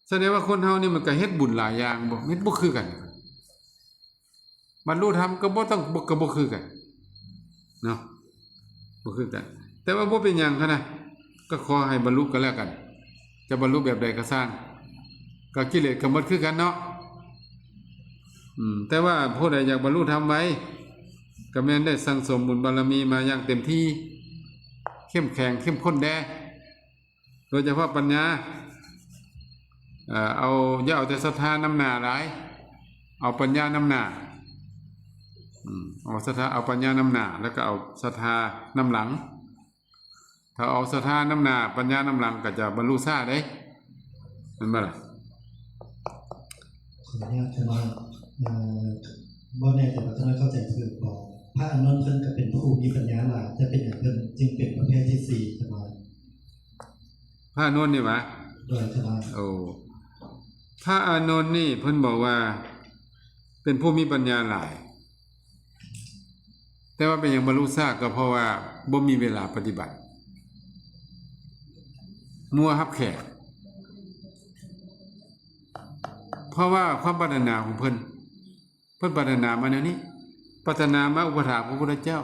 ສະແດງວ່າຄົນເຮົານີ້ມັນກໍເຮັດບຸນຫຼາຍຢ່າງ ບໍ່ ເຮັດບໍ່ຄືກັນ. ບັນລຸທຳກໍບໍ່ຕ້ອງ ກໍບໍ່ຄືກັນເນາະ ບໍ່ຄືກັນ. ແຕ່ວ່າບໍ່ເປັນຫຍັງຫັ້ນນະ ກໍຂໍໃຫ້ບັນລຸກໍແລ້ວກັນ ຈະບັນລຸແບບໃດກໍຊ່າງ ກໍກິເລດກໍໝົດຄືກັນເນາະ. ອືມ ແຕ່ວ່າຜູ້ໃດຢາກບັນລຸທຳໄວ ກໍແມ່ນໄດ້ສັ່ງສົມບຸນບາລະມີມາຢ່າງເຕັມທີ່ ເຂັ້ມແຂງເຂັ້ມຂຸ້ນແດ່ ໂດຍສະເພາະປັນຍາ ເອີ ເອົາ ຢ່າເອົາແຕ່ສັດທານຳໜ້າຫຼາຍ ເອົາປັນຍານຳໜ້າ ອືມ ເອົາສັດທາ ເອົາປັນຍານຳໜ້າ ແລ້ວກໍເອົາສັດທານຳຫຼັງ. ຖ້າເອົາສັດທານຳໜ້າ ປັນຍານຳຫຼັງ ກໍຈະບັນລຸຊ້າເດ້ ແມ່ນບໍ່ລະ? ຂໍອະນຸຍາດ ຂ້ານ້ອຍ ເອີ ບໍ່ແນ່ໃຈວ່າຂ້ານ້ອຍເຂົ້າໃຈຖືກບໍ່? ພະອານົນເພິ່ນກໍເປັນຜູ້ມີປັນຍາຫຼາຍ ຈະເປັນຫຍັງເພິ່ນຈຶ່ງເປັນປະເພດທີສີ່ ຂ້ານ້ອຍ? ພະອານົນນີ້ຫວາ? ໂດຍ ຂ້ານ້ອຍ. ໂອ້ ພະອານົນນີ້ເພິ່ນບອກວ່າເປັນຜູ້ມີປັນຍາຫຼາຍ ແຕ່ວ່າເປັນຫຍັງບັນລຸຊ້າ ກໍເພາະວ່າບໍ່ມີເວລາປະຕິບັດ ມົວຮັບແຂກ ເພາະວ່າຄວາມປາດຖະໜາຂອງເພິ່ນ ເພິ່ນປາດຖະໜາມາແນວນີ້ ປາດຖະໜາມາອຸປະຖາກພະພຸດທະເຈົ້າ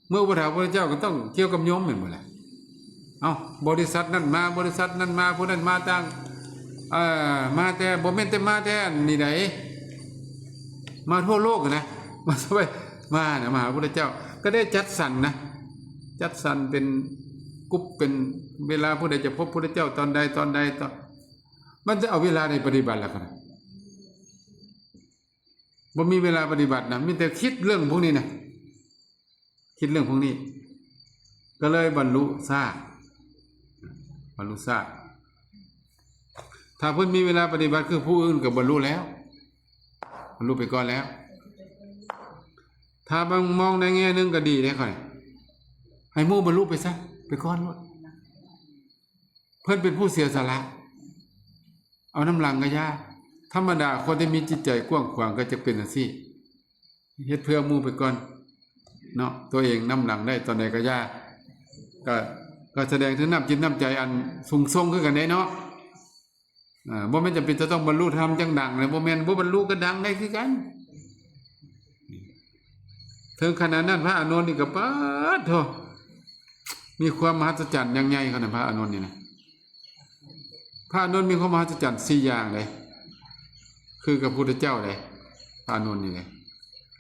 ເມື່ອອຸປະຖາກພະພຸດທະເຈົ້າກໍຕ້ອງກ່ຽວກັບໂຍມແມ່ນບໍ່ລະ? ເອົ້າ ບໍລິສັດນັ້ນມາ ບໍລິສັດນັ້ນມາ ຜູ້ນັ້ນມາຕ່າງ ເອີ ມາແຕ່ ບໍ່ແມ່ນແຕ່ມາແຕ່ອັນນີ້ໃດ ມາທົ່ວໂລກນະ ມາຊ່ວຍ ມານະ ມາຫາພະພຸດທະເຈົ້າ ກໍໄດ້ຈັດສັນນະ ຈັດສັນເປັນກຸ່ມ ເປັນເວລາ ຜູ້ໃດຈະພົບພະພຸດທະເຈົ້າຕອນໃດ ຕອນໃດ ຕອນ ມັນຈະເອົາເວລາໃດປະຕິບັດລະ ບໍ່ມີເວລາປະຕິບັດນະ ມີແຕ່ຄິດເລື່ອງພວກນີ້ນະ ຄິດເລື່ອງພວກນີ້ ກໍເລີຍບັນລຸຊ້າ ບັນລຸຊ້າ. ຖ້າເພິ່ນມີເວລາປະຕິບັດຄືຜູ້ອື່ນກໍບັນລຸແລ້ວ ບັນລຸໄປກ່ອນແລ້ວ. ຖ້າບາງ ມອງໃນແງ່ໜຶ່ງກໍດີເດ້ຂ້ອຍ ໃຫ້ໝູ່ບັນລຸໄປຊະ ໄປກ່ອນໂລດ. ເພິ່ນເປັນຜູ້ເສຍສະຫຼະ ເອົານຳຫຼັງກໍຢ່າ. ທຳມະດາຄົນທີ່ມີຈິດໃຈກວ້າງຂວາງກໍຈະເປັນຈັ່ງຊີ້ ເຮັດເພື່ອໝູ່ໄປກ່ອນເນາະ ຕົວເອງນຳຫຼັງໄດ້ຕອນໃດກໍຢ່າ. ກໍ ກໍສະແດງເຖິງນ້ຳຈິດນ້ຳໃຈອັນສູງສົ່ງຄືກັນເດ້ເນາະ. ເອີ ບໍ່ແມ່ນຈຳເປັນຈະຕ້ອງບັນລຸທຳຈັ່ງດັງນະ ບໍ່ແມ່ນ ບໍ່ບັນລຸກໍດັງໄດ້ຄືກັນ. ເຖິງຂະໜາດນັ້ນ ພະອານົນນີ້ກໍ ປາດໂທ້ ມີຄວາມມະຫັດສະຈັນຢ່າງໃຫຍ່ຂະໜາດ ພະອານົນນີ້ນະ ພະອານົນມີຄວາມມະຫັດສະຈັນສີ່ຢ່າງເດ້ ຄືກັບພຸດທະເຈົ້າເດ້ ພະອານົນນີ້ເດ້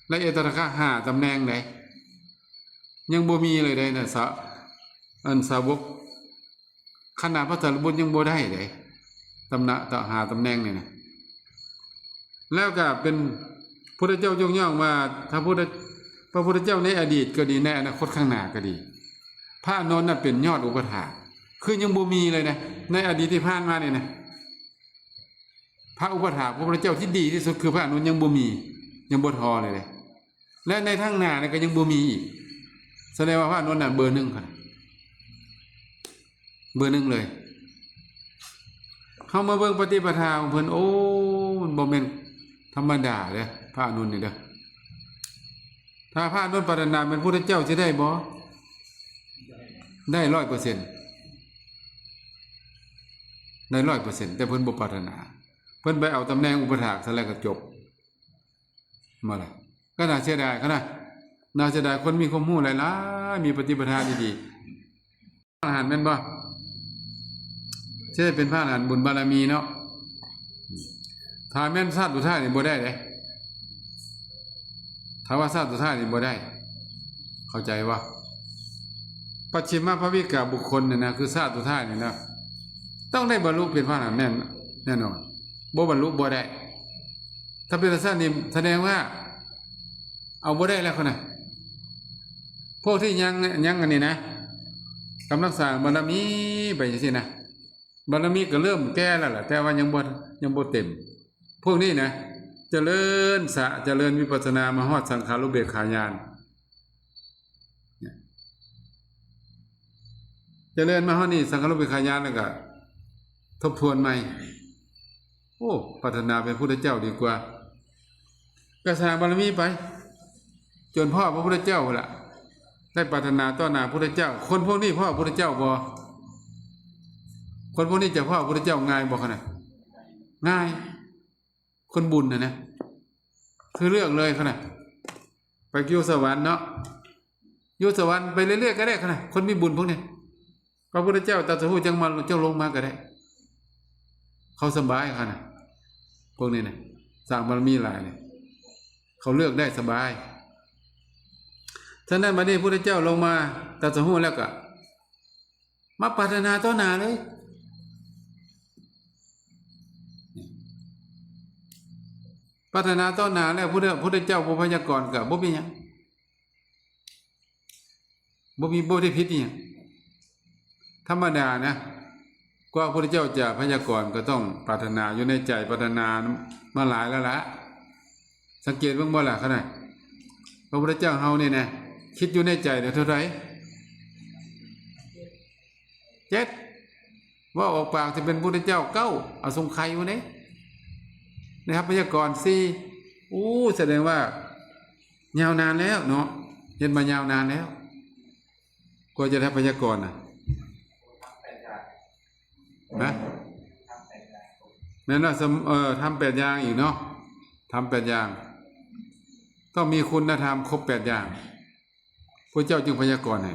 ແລະ ເອດຕະຖາຄະຫ້າຕຳແໜ່ງເດ້ ຍັງບໍ່ມີເລີຍເດ້ນະ ສາ ອັນສາວົກ ຂະໜາດພະສາລີບຸດຍັງບໍ່ໄດ້ເດ້ ຕຳນະ ຕະ ຫ້າຕຳແໜ່ງນີ້ນະ. ແລ້ວກໍເປັນ ພຸດທະເຈົ້າຍົກຍ້ອງວ່າ ຖ້າພຸດທະ ພະພຸດທະເຈົ້າໃນອະດີດກໍດີ ໃນອະນາຄົດຂ້າງໜ້າກໍດີ ພະອານົນນະເປັນຍອດອຸປະຖາກ ຄືຍັງບໍ່ມີເລີຍນະ ໃນອະດີດທີ່ຜ່ານມານີ້ນະ ພະອຸປະຖາກຂອງພະພຸດທະເຈົ້າທີ່ດີທີ່ສຸດຄືພະອານົນຍັງບໍ່ມີ ຍັງບໍ່ທໍ່ເລີຍເດ້ ແລະ ໃນທາງໜ້ານີ້ກໍຍັງບໍ່ມີອີກ. ສະແດງວ່າພະອານົນນັ້ນເບີໜຶ່ງຫັ້ນນະ ເບີໜຶ່ງເລີຍ. ເຮົາມາເບິ່ງປະຕິປະທາຂອງເພິ່ນ ໂອ້ ມັນບໍ່ແມ່ນທຳມະດາເດີ້ ພະອານົນນີ້ເດີ້. ຖ້າພະອານົນປາດຖະໜາເປັນພຸດທະເຈົ້າ ຊິໄດ້ບໍ່? ໄດ້ຮ້ອຍເປີເຊັນ ໄດ້ຮ້ອຍເປີເຊັນ ແຕ່ເພິ່ນບໍ່ປາດຖະໜາ ເພິ່ນໄປເອົາຕຳແໜ່ງອຸປະຖາກຊະແລ້ວກໍຈົບ ມາລະ ກໍໜ້າເສຍດາຍຂະໜາດ ໜ້າເສຍດາຍ ຄົນມີຄວາມຮູ້ຫຼາຍໆ ມີປະຕິປະທາດີໆ ອະລະຫັນແມ່ນບໍ່? ຊິໄດ້ເປັນພະອະລະຫັນບຸນບາລະມີເນາະ. ຖ້າແມ່ນຊາດສຸດທ້າຍນີ້ບໍ່ໄດ້ເດ້ ຖ້າວ່າຊາດສຸດທ້າຍນີ້ບໍ່ໄດ້ ເຂົ້າໃຈບໍ່? ປັດຊິມະພະວິກາບຸກຄົນນີ້ນະ ຄືຊາດສຸດທ້າຍນີ້ນະ ຕ້ອງໄດ້ບັນລຸເປັນພະອະລະຫັນແນ່ ແນ່ນອນ ບໍ່ບັນລຸບໍ່ໄດ້. ຖ້າເປັນຈັ່ງຊັ້ນນີ້ ສະແດງວ່າເອົາບໍ່ໄດ້ແລ້ວ ຄົນນະ ພວກທີ່ຍັງ ຍັງອັນນີ້ນະ ກຳລັງສ້າງບາລະມີໄປຈັ່ງຊີ້ນະ ບາລະມີກໍເລີ່ມແກ່ແລ້ວລະ ແຕ່ວ່າຍັງບໍ່ ຍັງບໍ່ເຕັມ. ພວກນີ້ນະ ຈະເລີນສະ ຈະເລີນວິປັດສະນາມາຮອດສັງຂາລຸເບກຂາຍານ ຈະເລີນມາຮອດນີ້ ສັງຂາລຸເບກຂາຍານ ແລ້ວກໍທົບທວນໃໝ່ ໂອ້ ປາດຖະໜາເປັນພຸດທະເຈົ້າດີກວ່າ. ກໍສ້າງບາລະມີໄປ ຈົນພໍ້ພະພຸດທະເຈົ້າພຸ້ນລະ ໄດ້ປາດຖະໜາຕໍ່ໜ້າພຸດທະເຈົ້າ. ຄົນພວກນີ້ພໍ້ພະພຸດທະເຈົ້າບໍ່? ຄົນພວກນີ້ຈະພໍ້ພະພຸດທະເຈົ້າງ່າຍບໍ່ຂະນະ? ງ່າຍ. ຄົນບຸນນະນະ ຄືເລືອກເລີຍຂະນະ ໄປຢູ່ສະຫວັນເນາະ ຢູ່ສະຫວັນໄປເລື້ອຍໆກໍໄດ້ຂະນະ ຄົນມີບຸນພວກນີ້. ພະພຸດທະເຈົ້າຕັດສະຮູ້ຈັ່ງມາ ຈັ່ງລົງມາກໍໄດ້. ເຂົາສະບາຍຂະນະ ພວກນີ້ນະ ສ້າງບາລະມີຫຼາຍນີ້ ເຂົາເລືອກໄດ້ສະບາຍ. ສະນັ້ນບັດນີ້ພຸດທະເຈົ້າລົງມາຕັດສະຮູ້ແລ້ວກໍມາປາດຖະໜາຕໍ່ໜ້າເລີຍ ປາດຖະໜາຕໍ່ໜ້າແລ້ວ ພຸດທະ ພຸດທະເຈົ້າບໍ່ພະຍາກອນກໍບໍ່ມີຫຍັງ ບໍ່ມີ ບໍ່ໄດ້ຜິດອີ່ຫຍັງ. ທຳມະດານະ ກວ່າພະພຸດທະເຈົ້າຈະພະຍາກອນກໍຕ້ອງປາດຖະໜາຢູ່ໃນໃຈ ປາດຖະໜາມາຫຼາຍແລ້ວລະ. ສັງເກດເບິ່ງບໍ່ລະຂະນະ ພະພຸດທະເຈົ້າເຮົານີ້ນະ ຄິດຢູ່ໃນໃຈເທົ່າໃດ? ເຈັດ ເວົ້າອອກປາກຊິເປັນພຸດທະເຈົ້າ ເກົ້າ ອະສົງໄຂພຸ້ນເດ້ ໄດ້ຮັບພະຍາກອນ ສີ່ ໂອ້ ສະແດງວ່າຍາວນານແລ້ວເນາະ ເຮັດມາຍາວນານແລ້ວ ກວ່າຈະໄດ້ພະຍາກອນນະ ນະ ແມ່ນວ່າ ເອີ ທຳແປດຢ່າງອີກເນາະ ທຳແປດຢ່າງ ຕ້ອງມີຄຸນນະທຳຄົບແປດຢ່າງ ພະເຈົ້າຈຶ່ງພະຍາກອນໃຫ້.